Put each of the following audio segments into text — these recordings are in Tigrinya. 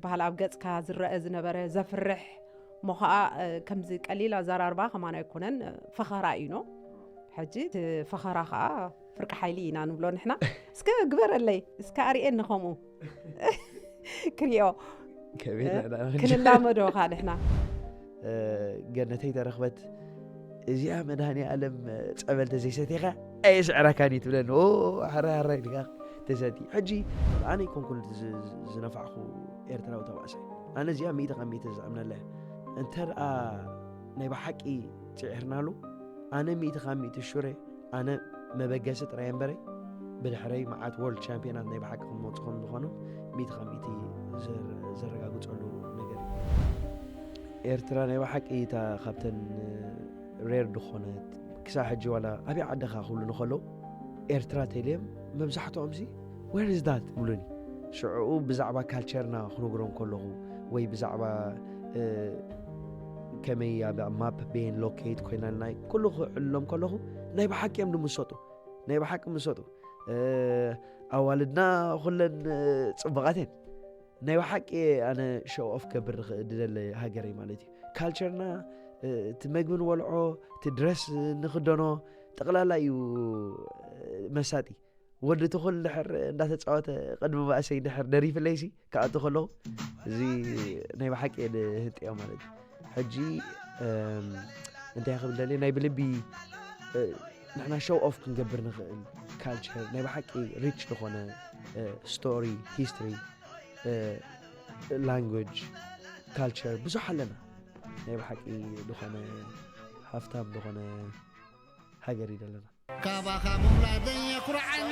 በሃል ኣብ ገጽካ ዝረአ ዝነበረ ዘፍርሕ እሞ ኸዓ ከምዚ ቀሊል ኣዘራርባ ከማን ኣይኮነን፣ ፈኸራ እዩ ኖ። ሕጂ እቲ ፈኸራ ኸዓ ፍርቂ ሓይሊ ኢና ንብሎ ንሕና። እስከ ግበረለይ፣ እስከ ኣርእየኒ ከምኡ። ክሪኦ ከመይ ክንላመዶ ኸዓ ንሕና። ገነተይ ተረኽበት። እዚኣ መድሃኒ ኣለም ጸበል ተዘይሰቲኻ ኣይስዕረካን እዩ ትብለኒ። ኦ፣ ሕራይ ሕራይ ኢልካ ተሰቲ። ሕጂ ኣነ ይኮንኩን ዝነፋዕኩ ኤርትራዊ ተባዕሳይ። ኣነ እዚኣ ሚእቲ ካብ ሚእቲ ዝኣምነላ እያ። እንተ ደኣ ናይ ብሓቂ ጽዒርናሉ፣ ኣነ ሚእቲ ካብ ሚእቲ ሹረ፣ ኣነ መበገሲ ጥራይ እምበረይ፣ ብድሕረይ መዓት ወርልድ ቻምፒዮናት ናይ ብሓቂ ክመፁ ከም ዝኾኑ ሚእቲ ካብ ሚእቲ ዘረጋግፀሉ ነገር እዩ። ኤርትራ ናይ ብሓቂ እታ ካብተን ሬር ዝኾነት ክሳብ ሕጂ ዋላ ኣብይ ዓድኻ ክብሉ ንኸለዉ ኤርትራ ተልዮም መብዛሕትኦም ሲ where is that ይብሉኒ። ሽዕኡ ብዛዕባ ካልቸርና ክነግሮም ከለኹ ወይ ብዛዕባ ከመይ ኣብ ማፕ ቤን ሎኬት ኮይናልና ኩሉ ክዕሎም ከለኹ ናይ ብሓቂ እዮም ድምሰጡ። ናይ ብሓቂ ምሰጡ። ኣዋልድና ኩለን ፅቡቓት እየን። ናይ ብሓቂ ኣነ ሸው ኦፍ ከብር ዝኽእል ድደለ ሃገረይ ማለት እዩ። ካልቸርና፣ እቲ መግቢ ንበልዖ፣ እቲ ድረስ ንኽደኖ፣ ጠቕላላ እዩ መሳጢ። ወዲ ትኹል ድሕር እንዳተፃወተ ቅድሚ ባእሰይ ድሕር ደሪፍለይሲ ክኣቱ ከለኹ እዚ ናይ ብሓቂ እየ ድህንጥዮ ማለት እዩ። ሕጂ እንታይ ክብል ደልየ ናይ ብልቢ ንሕና ሾው ኦፍ ክንገብር ንኽእል ካልቸር ናይ ብሓቂ ሪች ዝኾነ ስቶሪ ሂስትሪ ላንጉጅ ካልቸር ብዙሕ ኣለና። ናይ ብሓቂ ዝኾነ ሃፍታም ዝኾነ ሃገር እዩ ዘለና። ካባኻ ምውላደይ የኩርዓኒ።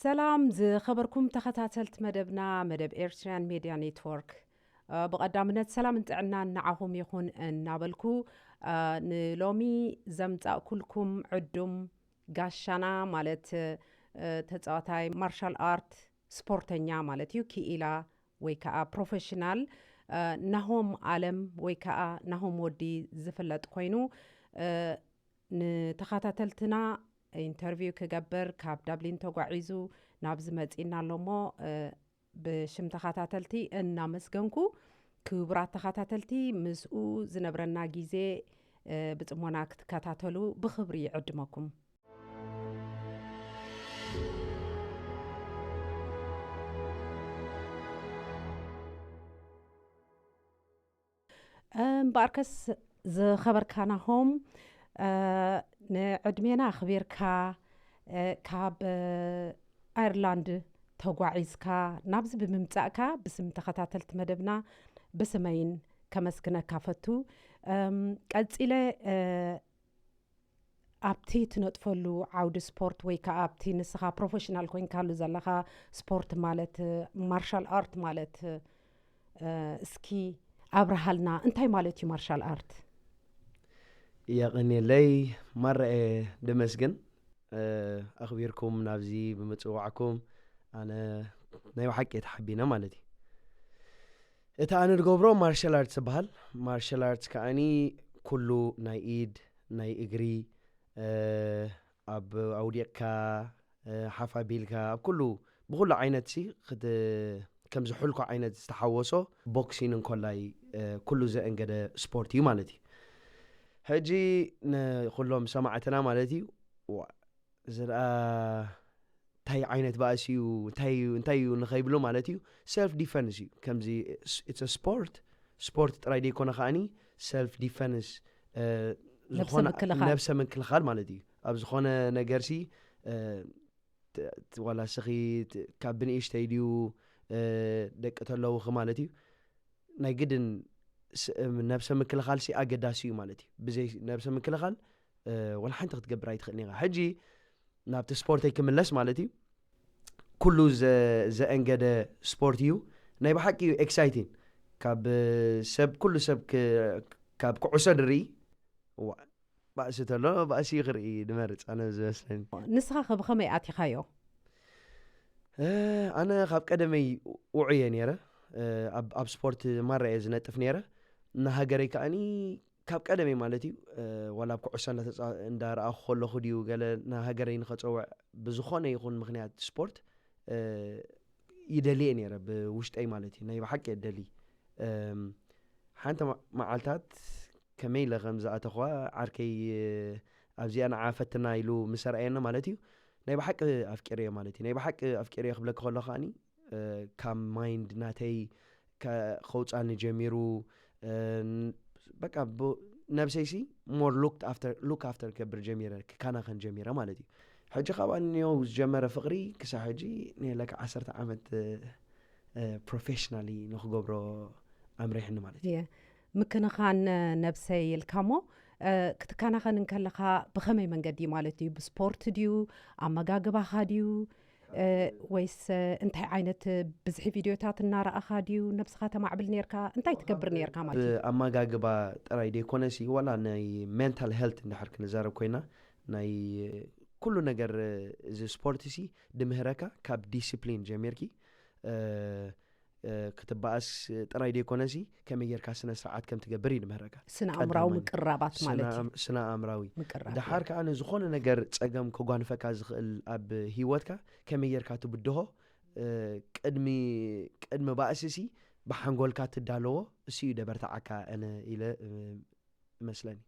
ሰላም ዝኸበርኩም ተኸታተልቲ መደብና፣ መደብ ኤርትራያን ሜድያ ኔትወርክ። ብቐዳምነት ሰላምን ጥዕናን ንዓኹም ይኹን እናበልኩ፣ ንሎሚ ዘምጻእኩልኩም ዕዱም ጋሻና ማለት ተጻዋታይ ማርሻል ኣርት ስፖርተኛ ማለት እዩ፣ ክኢላ ወይ ከዓ ፕሮፌሽናል ናሆም ኣለም ወይ ከዓ ናሆም ወዲ ዝፍለጥ ኮይኑ፣ ንተኸታተልትና ኢንተርቪው ክገብር ካብ ዳብሊን ተጓዒዙ ናብዚ መጺእና ኣሎ እሞ፣ ብሽም ተኸታተልቲ እናመስገንኩ፣ ክቡራት ተኸታተልቲ ምስኡ ዝነብረና ግዜ ብጽሞና ክትከታተሉ ብኽብሪ ይዕድመኩም። እምበኣርከስ ዝኸበርካ ናሆም፣ ንዕድሜና ኣኽቢርካ ካብ ኣየርላንድ ተጓዒዝካ ናብዚ ብምምጻእካ ብስም ተኸታተልቲ መደብና ብስመይን ከመስግነካ ፈቱ። ቀጺለ ኣብቲ ትነጥፈሉ ዓውዲ ስፖርት ወይ ከዓ ኣብቲ ንስኻ ፕሮፌሽናል ኮይንካሉ ዘለኻ ስፖርት ማለት ማርሻል ኣርት ማለት እስኪ ኣብርሃልና፣ እንታይ ማለት እዩ ማርሻል ኣርት? የቐንየለይ ማረኤ ደመስግን ኣኽቢርኩም ናብዚ ብምፅዋዕኩም ኣነ ናይ ብሓቂ ተሓቢነ ማለት እዩ። እቲ ኣነ ዝገብሮ ማርሻል ኣርትስ ዝበሃል ማርሻል ኣርትስ ከዓኒ ኩሉ ናይ ኢድ ናይ እግሪ ኣብ ኣውዲቕካ ሓፍ ኣቢልካ ኣብ ኩሉ ብኩሉ ዓይነት ሲ ከምዚ ሕልኮ ዓይነት ዝተሓወሶ ቦክሲን እንኮላይ ኩሉ ዘእንገደ ስፖርት እዩ ማለት እዩ። ሕጂ ንኩሎም ሰማዕትና ማለት እዩ እዚ ደኣ እንታይ ዓይነት ባእሲ እዩ እንታይ እዩ እንታይ እዩ ንኸይብሉ ማለት እዩ ሰልፍ ዲፈንስ እዩ። ከምዚ ስፖርት ስፖርት ጥራይ ደይኮነ ከዓኒ ሰልፍ ዲፈንስ ነብሰ ምክልኻል። ነብሰ ምክልኻል ማለት እዩ። ኣብ ዝኾነ ነገርሲ ዋላ ስኺ ካብ ብንእሽተይ ድዩ ደቂ ተለውኺ ማለት እዩ ናይ ግድን ነብሰ ምክልኻል ሲ ኣገዳሲ እዩ ማለት እዩ። ብዘይ ነብሰ ምክልኻል ወላ ሓንቲ ክትገብር ኣይትኽእልን ኢኻ። ሕጂ ናብቲ ስፖርተይ ክምለስ ማለት እዩ። ኩሉ ዘእንገደ ስፖርት እዩ። ናይ ብሓቂ እዩ ኤክሳይቲን ካብ ሰብ ኩሉ ሰብ ካብ ኩዕሶ ድርኢ ባእሲ ተሎ፣ ባእሲ እዩ ክርኢ ድመርፅ፣ ኣነ ዝመስለኒ። ንስኻ ከ ብኸመይ ኣቲኻዮ? ኣነ ካብ ቀደመይ ውዑየ ነይረ። ኣብ ስፖርት ማራ እየ ዝነጥፍ ነይረ። ንሃገረይ ከዓኒ ካብ ቀደመይ ማለት እዩ። ዋላ ኣብ ኩዕሶ እንዳረኣኹ ከለኹ ድዩ ገለ ንሃገረይ ንኸፀውዕ ብዝኾነ ይኹን ምክንያት ስፖርት ይደልየ ነይረ፣ ብውሽጠይ ማለት እዩ። ናይ ብሓቂ የደሊ። ሓንቲ መዓልታት ከመይ ኢለ ከም ዝኣተኹዋ ዓርከይ ኣብዚኣ ንዓ ፈትና ኢሉ ምስ ኣርኣየና ማለት እዩ፣ ናይ ብሓቂ ኣፍቂረዮ ማለት እዩ። ናይ ብሓቂ ኣፍቂረዮ ክብለኪ ከሎ ከዓኒ ካብ ማይንድ ናተይ ከውፃኒ ጀሚሩ። በቃ ነብሰይሲ ሞር ሉክ ኣፍተር ሉክ ኣፍተር ክገብር ጀሚረ፣ ክከናኸን ጀሚረ ማለት እዩ። ሕጂ ካብ ኣንዮ ዝጀመረ ፍቅሪ ክሳብ ሕጂ ንለካ ዓሰርተ ዓመት ፕሮፌሽናሊ ንክገብሮ ኣምሪሕኒ ማለት እዩ። ምክንኻን ነብሰይ ኢልካ ሞ ክትከናኸን እንከለኻ ብኸመይ መንገዲ ማለት እዩ? ብስፖርት ድዩ? ኣመጋግባኻ ድዩ? ወይስ እንታይ ዓይነት ብዝሒ ቪድዮታት እናረኣኻ ድዩ ነብስኻ ተማዕብል ነርካ? እንታይ ትገብር ነርካ ማለት እዩ? ኣመጋግባ ጥራይ ደይኮነሲ ዋላ ናይ ሜንታል ሄልት እንድሕር ክንዛረብ ኮይና ናይ ኩሉ ነገር እዚ ስፖርት ሲ ድምህረካ ካብ ዲስፕሊን ጀሚርኪ ክትበኣስ ጥራይ ደይኮነሲ ከመይ ጌርካ ስነ ስርዓት ከም ትገብር እዩ ድምህረካ። ስነ ኣእምራዊ ምቅራባት ማለት እዩ። ስነ ኣእምራዊ ምቅራብ ድሓር ከዓ ንዝኾነ ነገር ፀገም ከጓንፈካ ዝኽእል ኣብ ህይወትካ ከመይ ጌርካ ትብድሆ ቅድሚ ቅድሚ ባእሲ ሲ ብሓንጎልካ ትዳለዎ እሱ እዩ ደበርታዓካ እነ ኢለ ይመስለኒ።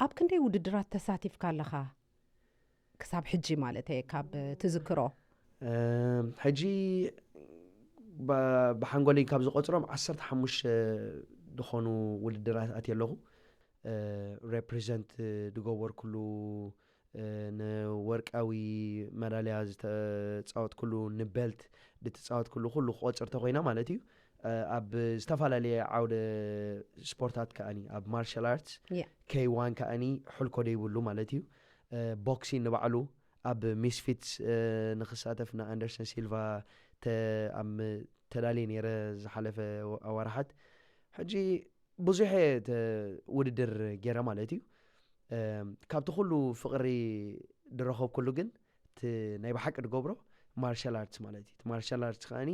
ኣብ ክንደይ ውድድራት ተሳቲፍካ ኣለኻ? ክሳብ ሕጂ ማለት እየ ካብ ትዝክሮ። ሕጂ ብሓንጎለይ ካብ ዝቆፅሮም ዓሰርተ ሓሙሽተ ዝኾኑ ውድድራት ኣትየ ኣለኹ። ሬፕሬዘንት ዝገበርኩሉ፣ ንወርቃዊ መዳልያ ዝተፃወትኩሉ፣ ንቤልት ድትፃወትኩሉ ኩሉ ክቆፅር ተኮይና ማለት እዩ። ኣብ ዝተፈላለየ ዓውደ ስፖርታት ከኣኒ ኣብ ማርሻል ኣርትስ ኬይ ዋን ከኣኒ ሕልኮ ደይብሉ ማለት እዩ። ቦክሲን ንባዕሉ ኣብ ሚስፊትስ ንክሳተፍ ንኣንደርሰን ሲልቫ ኣብ ተዳልየ ነይረ ዝሓለፈ ኣዋርሓት። ሕጂ ብዙሕ ውድድር ገይረ ማለት እዩ። ካብቲ ኩሉ ፍቅሪ ዝረኸብኩሉ ግን እቲ ናይ ብሓቂ ዝገብሮ ማርሻል ኣርትስ ማለት እዩ። እቲ ማርሻል ኣርትስ ከዓኒ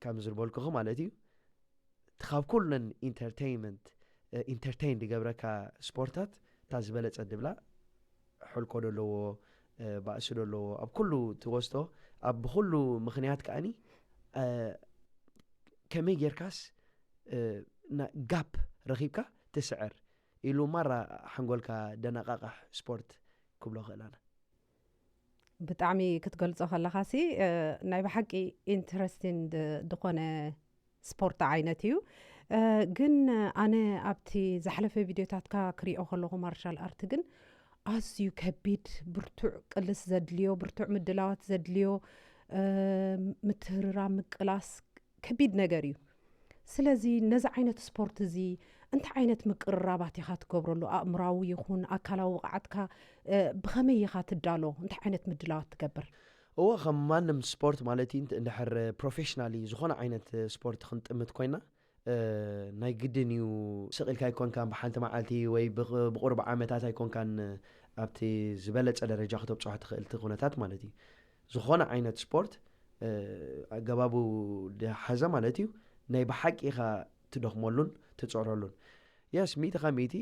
ከም ዝበልኩኹ ማለት እዩ፣ እቲ ካብ ኩለን ኢንተርቴይንመንት ኢንተርቴይን ዝገብረካ ስፖርታት እታ ዝበለፀ ድብላ ሕልኮ ዘለዎ፣ ባእሲ ዘለዎ፣ ኣብ ኩሉ ትወስዶ፣ ኣብ ብኩሉ ምክንያት ከዓኒ ከመይ ጌርካስ ጋፕ ረኺብካ ትስዕር ኢሉ ማራ ሓንጎልካ ደነቃቃሕ ስፖርት ክብሎ ክእል ኣነ። ብጣዕሚ ክትገልጾ ከለኻ ሲ ናይ ብሓቂ ኢንትረስቲንግ ዝኾነ ስፖርት ዓይነት እዩ። ግን ኣነ ኣብቲ ዝሓለፈ ቪድዮታትካ ክሪኦ ከለኹ ማርሻል ኣርት ግን ኣዝዩ ከቢድ፣ ብርቱዕ ቅልስ ዘድልዮ፣ ብርቱዕ ምድላዋት ዘድልዮ፣ ምትህርራ ምቅላስ ከቢድ ነገር እዩ። ስለዚ ነዚ ዓይነት ስፖርት እዚ እንታይ ዓይነት ምቅርራባት ኢኻ ትገብረሉ? ኣእምራዊ ይኹን ኣካላዊ ብቕዓትካ ብኸመይ ኢኻ ትዳሎ? እንታይ ዓይነት ምድላዋት ትገብር? እወ፣ ከም ማንም ስፖርት ማለት እዩ፣ እንድሕር ፕሮፌሽናሊ ዝኾነ ዓይነት ስፖርት ክንጥምት ኮይና፣ ናይ ግድን እዩ ስቕ ኢልካ ኣይኮንካን ብሓንቲ መዓልቲ ወይ ብቑርብ ዓመታት ኣይኮንካን ኣብቲ ዝበለጸ ደረጃ ክተብጽሖ ትኽእል እቲ ኩነታት ማለት እዩ። ዝኾነ ዓይነት ስፖርት ኣገባቡ ድሓዘ ማለት እዩ፣ ናይ ብሓቂ ኢኻ ትደኽመሉን ትጽዕረሉን። የስ፣ ሚእቲ ካብ ሚእቲ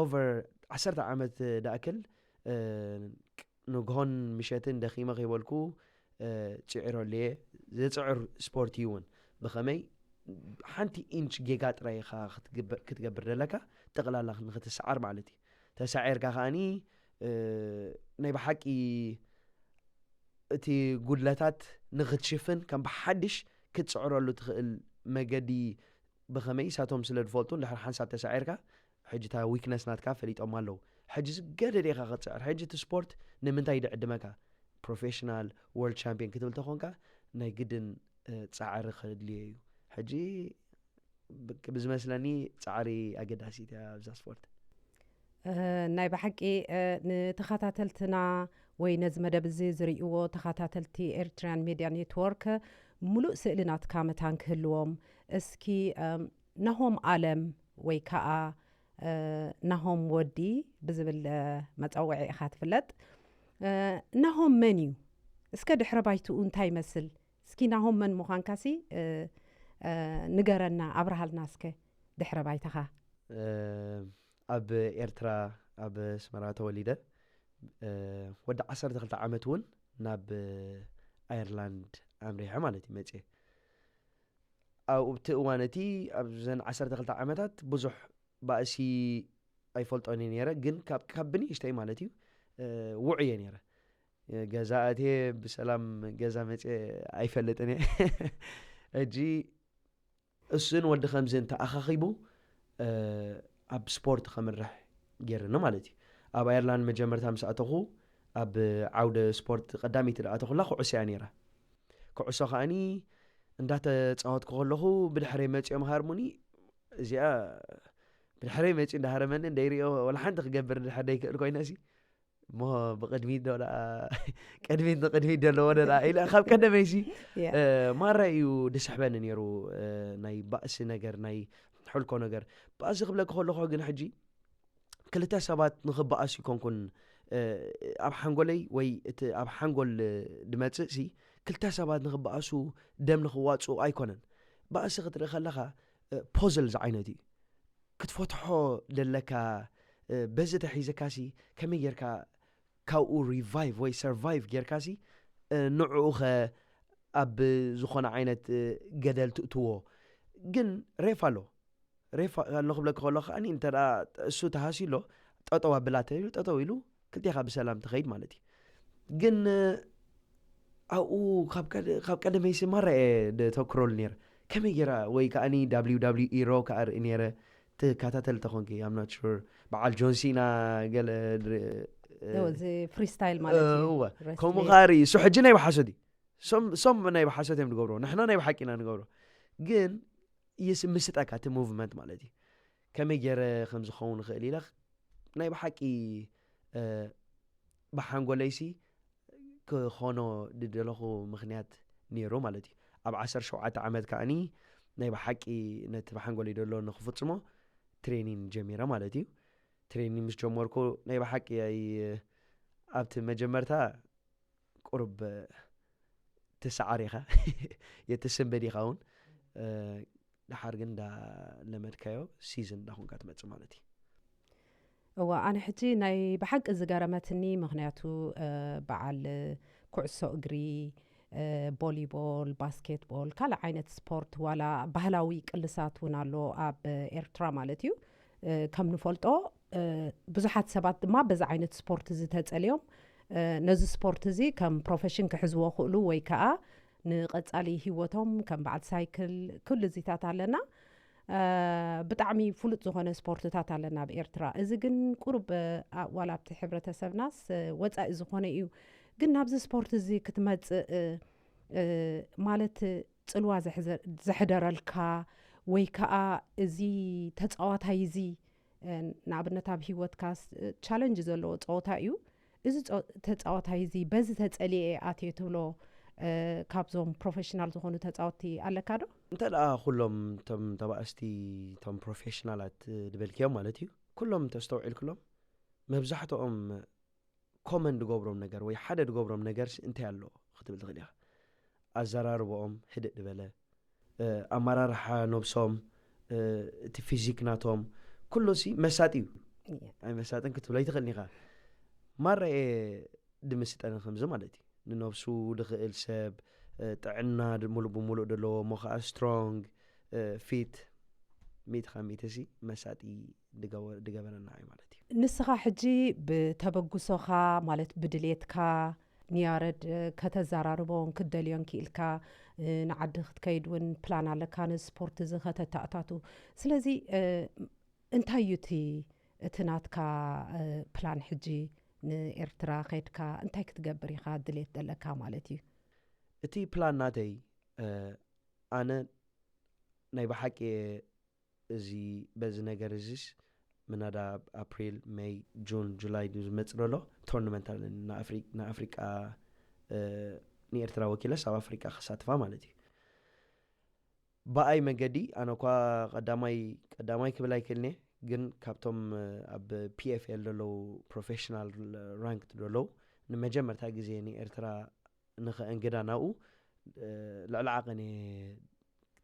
ኦቨር ዓሰርተ ዓመት ድኣክል ንግሆን ምሸትን ደኺመ ከይበልኩ ጽዒረሉ እየ። ዘጽዕር ስፖርት እዩ እውን። ብኸመይ ሓንቲ ኢንች ጌጋ ጥራይ ኢኻ ክትገብር ዘለካ፣ ጠቕላላ ንክትሰዓር ማለት እዩ። ተሳዒርካ ከዓኒ ናይ ብሓቂ እቲ ጉድለታት ንክትሽፍን ከም ብሓድሽ ክትፅዕረሉ ትኽእል መገዲ ብኸመይ እሳቶም ስለ ዝፈልጡ፣ እንድሕር ሓንሳብ ተሳዒርካ ሕጂ እታ ዊክነስ ናትካ ፈሊጦም ኣለዉ። ሕጂ ዝገደደ ኢኻ ክትፅዕር። ሕጂ እቲ ስፖርት ንምንታይ ድዕድመካ? ፕሮፌሽናል ወርልድ ቻምፒዮን ክትብል ተኾንካ ናይ ግድን ፃዕሪ ከድልዮ እዩ። ሕጂ ብዝመስለኒ ፃዕሪ ኣገዳሲት እያ ኣብዛ ስፖርት። ናይ ብሓቂ ንተኸታተልትና ወይ ነዚ መደብ እዚ ዝርእይዎ ተኸታተልቲ ኤርትራያን ሜድያ ኔትወርክ ምሉእ ስእሊ ናትካ መታን ክህልዎም፣ እስኪ ናሆም ኣለም ወይ ከዓ ናሆም ወዲ ብዝብል መፀውዒ ኢኻ ትፍለጥ። ናሆም መን እዩ? እስከ ድሕረ ባይትኡ እንታይ ይመስል? እስኪ ናሆም መን ምዃንካሲ ንገረና፣ ኣብርሃልና እስከ ድሕረ ባይታኻ። ኣብ ኤርትራ ኣብ ኣስመራ ተወሊደ፣ ወዲ ዓሰርተ ክልተ ዓመት እውን ናብ ኣየርላንድ ኣምሪሐ ማለት እዩ መፅየ። ኣብቲ እዋን እቲ ኣብዘን ዓሰርተ ክልተ ዓመታት ብዙሕ ባእሲ ኣይፈልጦን እየ ነይረ፣ ግን ካብ ካብ ብንእሽተይ ማለት እዩ ውዑየ ነይረ። ገዛ ኣትየ ብሰላም ገዛ መፅየ ኣይፈልጥን እየ። ሕጂ እሱን ወዲ ከምዚ እንተኣኻኺቡ ኣብ ስፖርት ከምርሕ ገይርኒ ማለት እዩ። ኣብ ኣየርላንድ መጀመርታ ምስ ኣተኹ ኣብ ዓውደ ስፖርት ቀዳመይቲ ደኣ ኣተኹላ ኩዕሶ እያ ነይራ። ኩዕሶ ከዓኒ እንዳተፃወትኩ ከለኹ ብድሕረይ መፂኦም ሃርሙኒ። እዚኣ ብድሕረይ መፂኡ እንዳሃረመኒ እንደይሪኦ ወላ ሓንቲ ክገብር ድሕር ደይክእል ኮይነ ሲ እሞ ብቅድሚት ዶ ደኣ ቅድሚት ንቅድሚት ዘለዎ ዶ ደኣ ኢለ ካብ ቀደመይ ሲ ማራ እዩ ድስሕበኒ ነይሩ። ናይ ባእሲ ነገር ናይ ሕልኮ ነገር ባእሲ ክብለክ ከለኹ ግን ሕጂ ክልተ ሰባት ንኽበኣሱ ይኮንኩን ኣብ ሓንጎለይ ወይ እቲ ኣብ ሓንጎል ድመፅእ ሲ ክልተ ሰባት ንኽበኣሱ ደም ንኽዋፅኡ ኣይኮነን። ባእሲ ክትርኢ ከለኻ ፖዘል ዝዓይነት እዩ። ክትፈትሖ ደለካ በዚ ተሒዘካ ሲ ከመይ ጌርካ ካብኡ ሪቫይቭ ወይ ሰርቫይቭ ጌርካ ሲ ንዕኡ ኸ ኣብ ዝኾነ ዓይነት ገደል ትእትዎ። ግን ሬፍ ኣሎ ሬፍ ኣሎ ክብለካ ከሎ ከዓኒ እንተ እሱ ተሃስዩ ኣሎ ጠጠው ኣብላ ተባሂሉ ጠጠው ኢሉ ክልቴኻ ብሰላም ትኸይድ ማለት እዩ። ግን ኣብኡ ካብ ቀደመይ ሲ ማራ እየ ደተኩረሉ ነይረ። ከመይ ጌራ ወይ ከዓኒ ዳብሊው ዳብሊው ኢ ሮ ከዓ ርኢ ነይረ። ትከታተል ተኾንኪ I'm not sure በዓል ጆን ሲና ገለ እዚ ፍሪስታይል ማለት እዩ። ከምኡ ከዓ ርኢ እሱ ሕጂ ናይ ብሓሶት እዩ። ሶም ናይ ብሓሶት እዮም ንገብሮ ንሕና ናይ ብሓቂ ኢና ንገብሮ። ግን ይስምስጠካ እቲ ሙቭመንት ማለት እዩ። ከመይ ገይረ ከም ዝኸውን ይኽእል ኢለ ናይ ብሓቂ ብሓንጎለይሲ ክኾኖ ዝደለኹ ምኽንያት ነይሩ ማለት እዩ። ኣብ ዓሰርተ ሸውዓተ ዓመት ከዓኒ ናይ ብሓቂ ነቲ ብሓንጎለይ ደሎ ንክፍፅሞ ትሬኒን ጀሚረ ማለት እዩ። ትሬኒን ምስ ጀመርኩ ናይ ብሓቂ ኣብቲ መጀመርታ ቁሩብ ትሰዓር ኢኻ የትስንበድ ኢኻ እውን። ድሓር ግን እንዳለመድካዮ ሲዝን እንዳኾንካ ትመፅእ ማለት እዩ። እዋ ኣነ ሕጂ ናይ ብሓቂ ዝገረመትኒ ምክንያቱ በዓል ኩዕሶ እግሪ፣ ቦሊቦል፣ ባስኬትቦል፣ ካልእ ዓይነት ስፖርት ዋላ ባህላዊ ቅልሳት እውን ኣሎ ኣብ ኤርትራ ማለት እዩ። ከም ንፈልጦ ብዙሓት ሰባት ድማ በዚ ዓይነት ስፖርት እዚ ተጸልዮም ነዚ ስፖርት እዚ ከም ፕሮፌሽን ክሕዝዎ ክእሉ ወይ ከዓ ንቐጻሊ ህይወቶም ከም በዓል ሳይክል ኩሉ እዚታት ኣለና። ብጣዕሚ ፍሉጥ ዝኾነ ስፖርትታት ኣለና ኣብ ኤርትራ። እዚ ግን ቁሩብ ዋላ ኣብቲ ሕብረተሰብናስ ወጻኢ ዝኾነ እዩ። ግን ናብዚ ስፖርት እዚ ክትመጽእ ማለት ጽልዋ ዘሕደረልካ ወይ ከዓ እዚ ተጻዋታይ እዚ ንኣብነት ኣብ ህይወትካ ቻለንጅ ዘለዎ ፀወታ እዩ። እዚ ተፃዋታይ እዚ በዚ ተፀሊኤ ኣትየ ትብሎ ካብዞም ፕሮፌሽናል ዝኾኑ ተፃወትቲ ኣለካ ዶ? እንተ ደኣ ኩሎም እቶም ተባእስቲ እቶም ፕሮፌሽናላት ዝበልክዮም ማለት እዩ ኩሎም ተስተውዒልክሎም መብዛሕትኦም ኮመን ዝገብሮም ነገር ወይ ሓደ ዝገብሮም ነገር እንታይ ኣሎ ክትብል ትኽእል ኢኻ። ኣዘራርቦኦም ህድእ ዝበለ፣ ኣመራርሓ ነብሶም፣ እቲ ፊዚክ ናቶም ኩሉ ሲ መሳጢ እዩ። ኣይመሳጥን ክትብሎ ኣይትኽእልን ኢኻ። ማራ እየ ድምስጠኒ ከምዚ ማለት እዩ። ንነብሱ ድኽእል ሰብ፣ ጥዕና ሙሉእ ብሙሉእ ዘለዎ እሞ ከዓ ስትሮንግ፣ ፊት፣ ሚእቲ ካብ ሚእቲ ሲ መሳጢ ድገበረና እዩ ማለት እዩ። ንስኻ ሕጂ ብተበግሶኻ ማለት ብድሌትካ ንያረድ ከተዘራርቦን ክትደልዮን ክኢልካ ንዓዲ ክትከይድ እውን ፕላን ኣለካ ነዚ ስፖርት እዚ ከተተኣታቱ። ስለዚ እንታይ እዩ እቲ እቲ ናትካ ፕላን ሕጂ ንኤርትራ ከድካ እንታይ ክትገብር ኢኻ ድሌት ዘለካ ማለት እዩ? እቲ ፕላን ናተይ ኣነ ናይ ብሓቂ እዚ በዚ ነገር እዚስ ምናዳ ኣብ ኣፕሪል፣ ሜይ፣ ጁን፣ ጁላይ ዝመፅእ ዘሎ ቶርናመንት ኣለኒ ንኣፍሪቃ ንኤርትራ ወኪለስ ኣብ ኣፍሪቃ ክሳትፋ ማለት እዩ። ብኣይ መገዲ ኣነ እኳ ቀዳማይ ቀዳማይ ክብል ኣይክእልንየ ግን ካብቶም ኣብ ፒኤፍኤል ዘለዉ ፕሮፌሽናል ራንክድ ዘለዉ ንመጀመርታ ግዜ ንኤርትራ ንኸእንግዳ ናብኡ ልዕሊ ዓቐን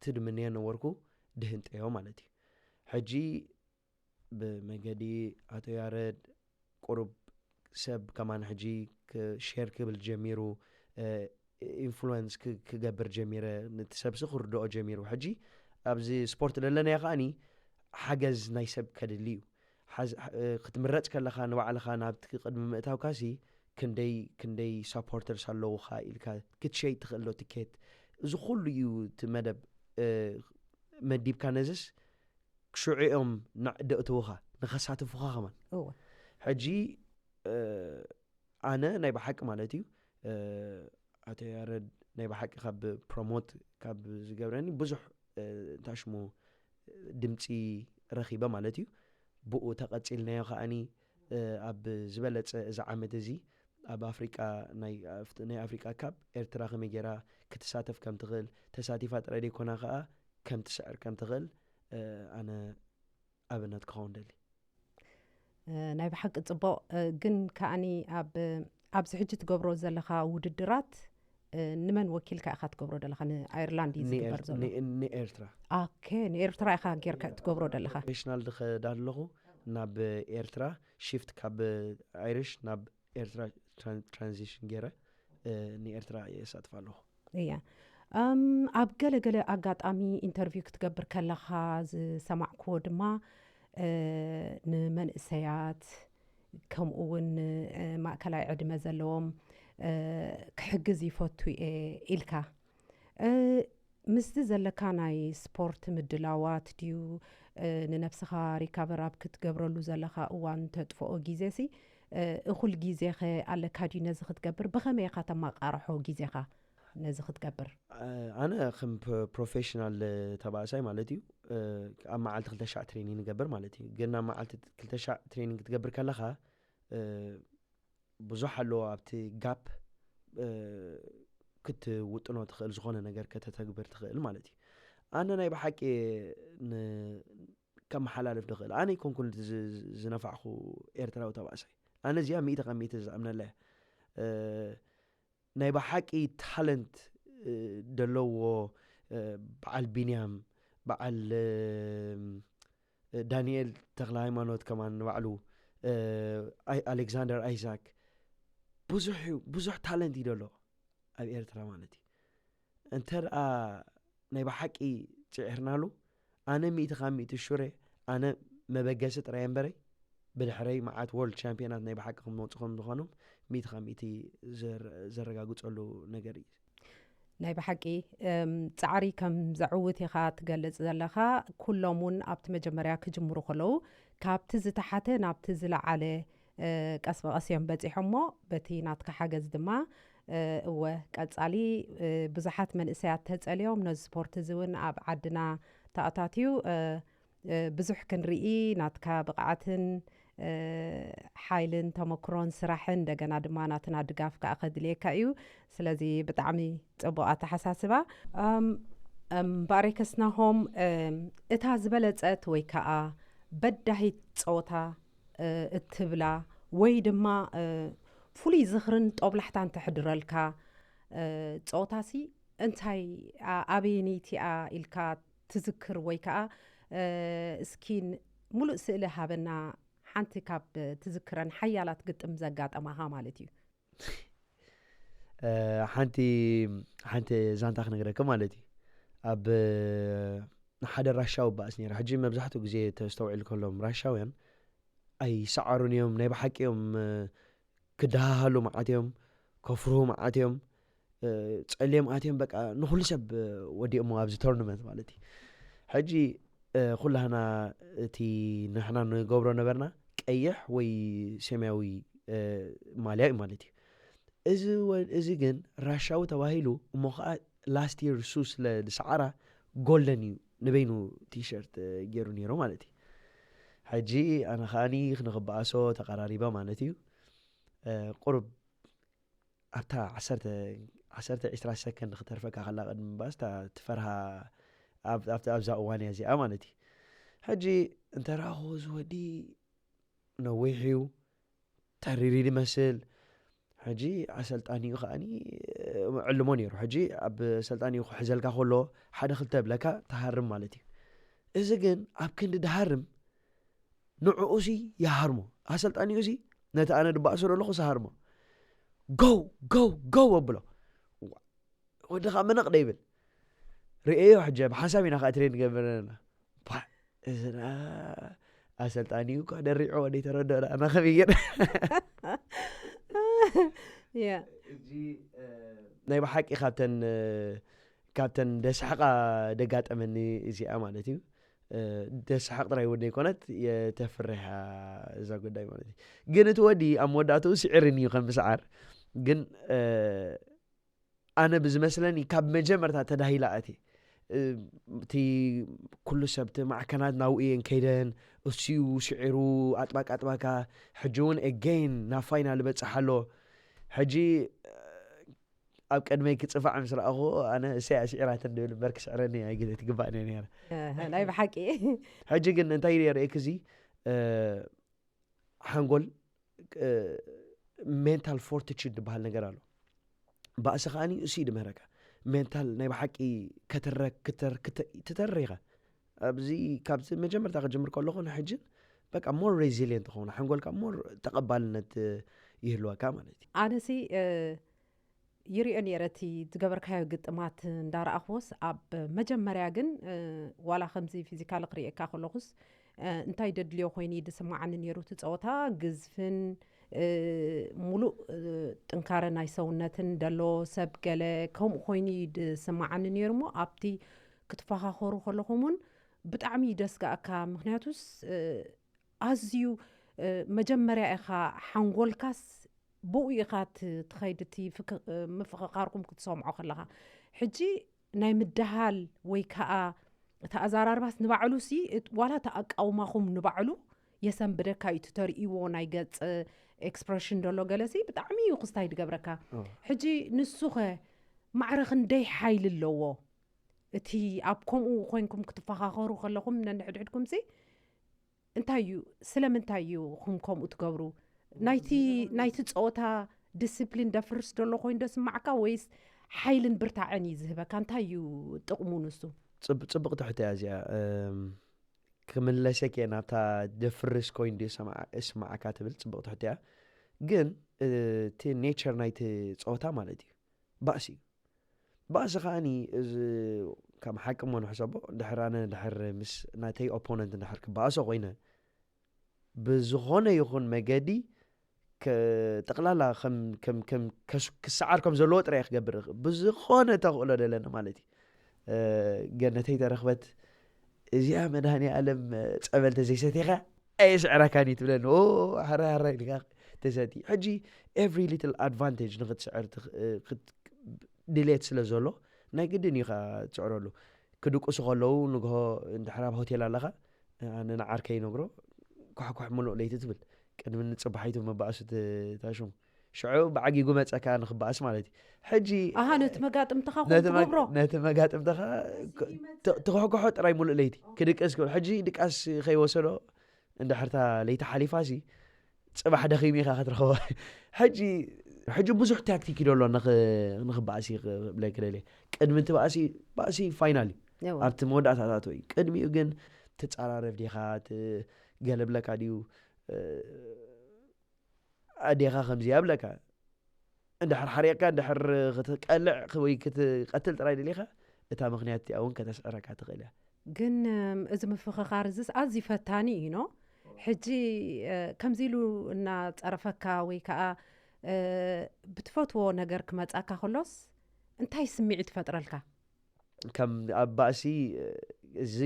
ትድምንዮ ነበርኩ። ድህንጠዮ ማለት እዩ። ሕጂ ብመገዲ ኣቶ ያረድ ቁሩብ ሰብ ከማን ሕጂ ሸር ክብል ጀሚሩ፣ ኢንፍሉወንስ ክገብር ጀሚረ፣ ነቲ ሰብሲ ክርድኦ ጀሚሩ። ሕጂ ኣብዚ ስፖርት ዘለናዮ ከዓኒ ሓገዝ ናይ ሰብ ከድሊ እዩ። ክትምረፅ ከለኻ ንባዕልኻ ናብቲ ቅድሚ ምእታውካሲ ክንደይ ክንደይ ሳፖርተርስ ኣለውኻ ኢልካ ክትሸይ ትኽእል ዶ ትኬት? እዚ ኩሉ እዩ እቲ መደብ መዲብካ ነዝስ ክሽዑ እዮም ደእትውኻ ንኸሳትፉኻ ከማን። ሕጂ ኣነ ናይ ብሓቂ ማለት እዩ ኣቶ ያረድ ናይ ብሓቂ ካብ ፕሮሞት ካብ ዝገብረኒ ብዙሕ እንታሽሙ ድምፂ ረኺበ ማለት እዩ። ብኡ ተቐፂልናዮ ከዓኒ ኣብ ዝበለፀ እዚ ዓመት እዚ ኣብ ኣፍሪቃ ናይ ኣፍሪቃ ካብ ኤርትራ ከመይ ገይራ ክትሳተፍ ከም ትኽእል፣ ተሳቲፋ ጥራይ ደይኮና ከኣ ከም ትስዕር ከም ትኽእል ኣነ ኣብነት ክኸውን ደሊ። ናይ ብሓቂ ጽቡቕ። ግን ከኣኒ ኣብ ኣብዚ ሕጂ ትገብሮ ዘለኻ ውድድራት ንመን ወኪልካ ኢኻ ትገብሮ ዘለኻ? ንኣይርላንድ እዩ ዝግበር ዘሎ። ንኤርትራ። ኦኬ፣ ንኤርትራ ኢኻ ጌርካ ትገብሮ ዘለኻ። ፕሮፌሽናል ድኸዳ ኣለኹ ናብ ኤርትራ ሽፍት ካብ ኣይሪሽ ናብ ኤርትራ ትራንዚሽን ገይረ ንኤርትራ የሳትፍ ኣለኹ። እያ። ኣብ ገለ ገለ ኣጋጣሚ ኢንተርቪው ክትገብር ከለኻ ዝሰማዕክዎ ድማ ንመንእሰያት ከምኡ እውን ማእከላይ ዕድመ ዘለዎም ክሕግዝ ይፈቱ እየ ኢልካ። ምስዚ ዘለካ ናይ ስፖርት ምድላዋት ድዩ ንነብስኻ ሪካቨር ኣብ ክትገብረሉ ዘለኻ እዋን ተጥፍኦ ግዜ ሲ እኹል ግዜ ኸ ኣለካ ድዩ ነዚ ክትገብር? ብኸመይ ኢኻ ተማቃርሖ ግዜኻ ነዚ ክትገብር? ኣነ ከም ፕሮፌሽናል ተባእሳይ ማለት እዩ ኣብ መዓልቲ ክልተ ሻዕ ትሬኒንግ ንገብር ማለት እዩ። ግን ኣብ መዓልቲ ክልተ ሻዕ ትሬኒንግ ክትገብር ከለኻ ብዙሕ ኣለዎ ኣብቲ ጋፕ ክትውጥኖ ትኽእል ዝኾነ ነገር ከተተግብር ትኽእል ማለት እዩ። ኣነ ናይ ብሓቂ ከመሓላልፍ ድኽእል ኣነ ይኮንኩን ዝነፋዕኩ ኤርትራዊ ተባእሳይ። ኣነ እዚኣ ሚእቲ ካብ ሚእቲ ዝኣምነላ እያ። ናይ ብሓቂ ታለንት ደለዎ በዓል ቢንያም በዓል ዳንኤል ተክለ ሃይማኖት ከማን ንባዕሉ ኣሌክዛንደር ኣይዛክ ብዙሕ እዩ ብዙሕ ታለንት እዩ ደሎ ኣብ ኤርትራ ማለት እዩ። እንተ ደኣ ናይ ብሓቂ ጽዒርናሉ ኣነ ሚእቲ ካብ ሚእቲ ሹረ ኣነ መበገሲ ጥራይ እምበረይ ብድሕረይ መዓት ወርልድ ቻምፒዮናት ናይ ብሓቂ ክመፁ ከም ዝኾኖም ሚእቲ ካብ ሚእቲ ዘረጋግፀሉ ነገር እዩ። ናይ ብሓቂ ጻዕሪ ከም ዘዕውት ኢኻ ትገልጽ ዘለኻ። ኩሎም እውን ኣብቲ መጀመርያ ክጅምሩ ከለዉ ካብቲ ዝተሓተ ናብቲ ዝለዓለ ቀስ ብቐስ እዮም በጺሖሞ። በቲ ናትካ ሓገዝ ድማ እወ ቀጻሊ ብዙሓት መንእሰያት ተጸልዮም ነዚ ስፖርት እዚ እውን ኣብ ዓድና ተኣታትዩ ብዙሕ ክንርኢ ናትካ ብቕዓትን ሓይልን ተመክሮን ስራሕን እንደገና ድማ ናትና ድጋፍ ከዓ ከድልየካ እዩ። ስለዚ ብጣዕሚ ፅቡቅ ኣተሓሳስባ። እምበኣር ከስናሆም እታ ዝበለፀት ወይ ከዓ በዳሂት ፀወታ እትብላ ወይ ድማ ፍሉይ ዝኽርን ጦብላሕታን ተሕድረልካ ፀወታሲ እንታይ ኣበየነይቲኣ ኢልካ ትዝክር ወይ ከዓ እስኪ ሙሉእ ስእሊ ሃበና። ሓንቲ ካብ ትዝክረን ሓያላት ግጥም ዘጋጠማኻ ማለት እዩ። ሓንቲ ሓንቲ ዛንታ ክነግረካ ማለት እዩ። ኣብ ሓደ ራሻዊ ባእስ ነይረ። ሕጂ መብዛሕትኡ ግዜ ተስተውዒል ከሎም ራሻውያን ኣይሰዓሩን እዮም፣ ናይ ብሓቂ እዮም ክደሃሃሉ መዓት እዮም፣ ከፍርሁ መዓት እዮም፣ ጸልዮም ኣትዮም በቃ ንኹሉ ሰብ ወዲኦሞ ኣብዚ ቶርናመንት ማለት እዩ። ሕጂ ኩላህና እቲ ንሕና ንገብሮ ነበርና ቀይሕ ወይ ሰማያዊ ማልያ እዩ ማለት እዩ። እዚ ወ- እዚ ግን ራሻዊ ተባሂሉ እሞ ከዓ ላስት የር ሱ ስለ ዝሰዓራ ጎልደን እዩ ንበይኑ ቲሸርት ገይሩ ነይሩ ማለት እዩ። ሕጂ ኣነ ከዓኒ ንኽበኣሶ ተቐራሪበ ማለት እዩ። ቁሩብ ኣብታ ዓሰርተ ዓሰርተ ዒስራ ሰከንድ ክተርፈካ ከላ ቅድሚ ምባስ እታ ትፈርሃ ኣብዛ እዋን እያ እዚኣ ማለት እዩ። ሕጂ እንተ ረኣኹ እዚ ወዲ ነዊሕ እዩ፣ ተሪር እዩ ዝመስል። ሕጂ ኣሰልጣኒኡ ከዓኒ ዕልሞ ነይሩ። ሕጂ ኣብ ኣሰልጣኒኡ ክሕዘልካ ከሎ ሓደ ክልተ ብለካ ትሃርም ማለት እዩ። እዚ ግን ኣብ ክንዲ ድሃርም ንዕኡ ሲ ይሃርሞ። ኣሰልጣኒኡ ሲ ነቲ ኣነ ድባእሶ ዘለኹ ዝሃርሞ። ጎው ጎው ጎው ኣብሎ። ወዲ ከዓ መነቕ ዶ ይብል? ርእዮ ሕጂ ብሓንሳብ ኢና ከዓ ትሬን ንገብር ኣለና። ቧ፣ እዚ ደኣ ኣሰልጣኒኡ እኳ ደሪዑ ወደይ ተረድኦ ደኣ ናኸም ይገር። ያ ናይ ብሓቂ ካብተን ካብተን ደስሓቃ ደጋጠመኒ እዚኣ ማለት እዩ። ደስሓቅ ጥራይ እውን ዘይኮነት የተፍርሕ እያ እዛ ጉዳይ ማለት እዩ። ግን እቲ ወዲ ኣብ መወዳእትኡ ስዕርን እዩ ከም ስዓር። ግን ኣነ ብዝመስለኒ ካብ መጀመርታ ተዳሂላ ኣቲ እቲ ኩሉ ሰብ እቲ ማዕከናት ናብኡ እየን ከይደን፣ እሱ ስዒሩ ኣጥባቅ ኣጥባካ። ሕጂ እውን again ናብ ፋይናል ይበፅሕ ኣሎ። ሕጂ ኣብ ቅድመይ ክፅፋዕ ምስ ረኣኹ ኣነ እሰይ ስዒራተን ድብል እምበር ክስዕረኒ ኣይግዘ ትግባእኒ ነረ። ናይ ብሓቂ ሕጂ ግን እንታይ የርእየክ እዚ ሓንጎል mental fortitude ዝበሃል ነገር ኣሎ። ባእሲ ከዓኒ እሱ እዩ ድምህረካ። ሜንታል ናይ ብሓቂ ከተረክ ትተርር ኢኻ። ኣብዚ ካብዚ መጀመርታ ክጅምር ከለኹ ንሕጅን በቃ more resilient ትኸውን፣ ሓንጎልካ more ተቐባልነት ይህልወካ ማለት እዩ። ኣነሲ ይሪኦ ነይረ እቲ ዝገበርካዮ ግጥማት እንዳረኣኽዎስ ኣብ መጀመርያ ግን ዋላ ከምዚ ፊዚካል ክርእየካ ከለኹስ እንታይ ደድልዮ ኮይኑ ድስማዓኒ ነይሩ እቲ ፀወታ ግዝፍን ሙሉእ ጥንካረ ናይ ሰውነትን ደሎ ሰብ ገለ ከምኡ ኮይኑ ድስማዓኒ ነይሩ እሞ ኣብቲ ክትፈኻኸሩ ከለኹም እውን ብጣዕሚ ደስጋእካ ምክንያቱስ ኣዝዩ መጀመርያ ኢኻ ሓንጎልካስ ብኡ ኢኻ ትኸይድ እቲ ምፍኽኻርኩም ክትሰምዖ ከለኻ ሕጂ ናይ ምድሃል ወይ ከዓ እቲ ኣዘራርባስ ንባዕሉ ሲ ዋላ እቲ ኣቃውማኹም ንባዕሉ የሰንብደካ እዩ እቲ ተርእይዎ ናይ ገፅ ኤክስፕሬሽን ደሎ ገለሲ ብጣዕሚ እዩ ክስታይ ድገብረካ ሕጂ ንሱኸ ማዕረ ክንደይ ሓይሊ ኣለዎ እቲ ኣብ ከምኡ ኮይንኩም ክትፈኻኸሩ ከለኹም ነንሕድሕድኩም ሲ እንታይ እዩ ስለምንታይ እዩ ኹም ከምኡ ትገብሩ ናይቲ ናይቲ ፀወታ ዲስፕሊን ደፍርስ ደሎ ኮይኑ ደስማዕካ ወይስ ሓይልን ብርታዐን እዩ ዝህበካ እንታይ እዩ ጥቕሙ ንሱ ፅቡቕ ትሕቶ እያ እዚኣ። ክምለሰክ እየ ናብታ ደፍርስ ኮይኑ ድዩ እስማዓካ ትብል ፅቡቕ ትሕቶ እያ። ግን እቲ ኔቸር ናይቲ ፀወታ ማለት እዩ ባእሲ እዩ። ባእሲ ከዓኒ እዚ ከም ሓቂ እሞ ንሕሰቦ ድሕር ኣነ ድሕር ምስ ናተይ ኦፖነንት ድሕር ክበኣሶ ኮይነ ብዝኾነ ይኹን መገዲ ጠቕላላ ክሰዓር ከም ዘለዎ ጥራይ ክገብር ብዝኾነ ተኽእሎ ደለኒ ማለት እዩ። ገነተይ ተረኽበት እዚኣ መድሃኒ ኣለም ፀበል ተዘይሰቲኻ ኣየስዕረካን እዩ ትብለኒ። ሓራይ ሓራይ ኢልካ ተሰቲ ሕጂ every little advantage ንክትስዕር ድሌት ስለ ዘሎ ናይ ግድን እዩ ትስዕረሉ። ክድቅሱ ከለዉ ንግሆ እንድሕር ኣብ ሆቴል ኣለኻ ኣነ ንዓርከይ ይነግሮ ኳሕኳሕ ሙሉእ ለይቲ ትብል ቅድሚ ንፅባሒቱ መባእሱ ታሽሙ ሽዑ ብዓጊጉ መፀካ ንክበኣስ ማለት እዩ። ሕጂ ኣሃ ነቲ መጋጥምትኻ ነቲ መግ- ትገብሮ ነቲ መጋጥምትኻ ትኾሕኮሖ ጥራይ ሙሉእ ለይቲ ክድቅስ ክብል ሕጂ ድቃስ ከይወሰዶ እንድሕርታ ለይቲ ሓሊፋ ሲ ፅባሕ ደኺሙ ኢኻ ክትረኽቦ። ሕጂ ሕጂ ብዙሕ ታክቲክ እዩ ደሎ ንኽ- ንኽበኣሲ ክብለክ ደልየ። ቅድሚ እቲ ባእሲ ባእሲ ፋይናል እዩ። ኣብቲ መወዳእታ ታቶ እዩ። ቅድሚኡ ግን ትፃራረፍ ዲኻ ትገለብለካ ድዩ ኣዴኻ ከምዚ ኣብለካ እንድሕር ሓሪቕካ እንድሕር ክትቀልዕ ወይ ክትቀትል ጥራይ ደሊኻ እታ ምክንያት እቲኣ እውን ከተስዕረካ ትኽእል እያ። ግን እዚ ምፍኽኻር እዚስ ኣዝዩ ፈታኒ እዩ ኖ ሕጂ ከምዚ ኢሉ እናፀረፈካ ወይ ከዓ ብትፈትዎ ነገር ክመፃካ ከሎስ እንታይ ስምዒት ይፈጥረልካ? ከም ኣብ ባእሲ እዚ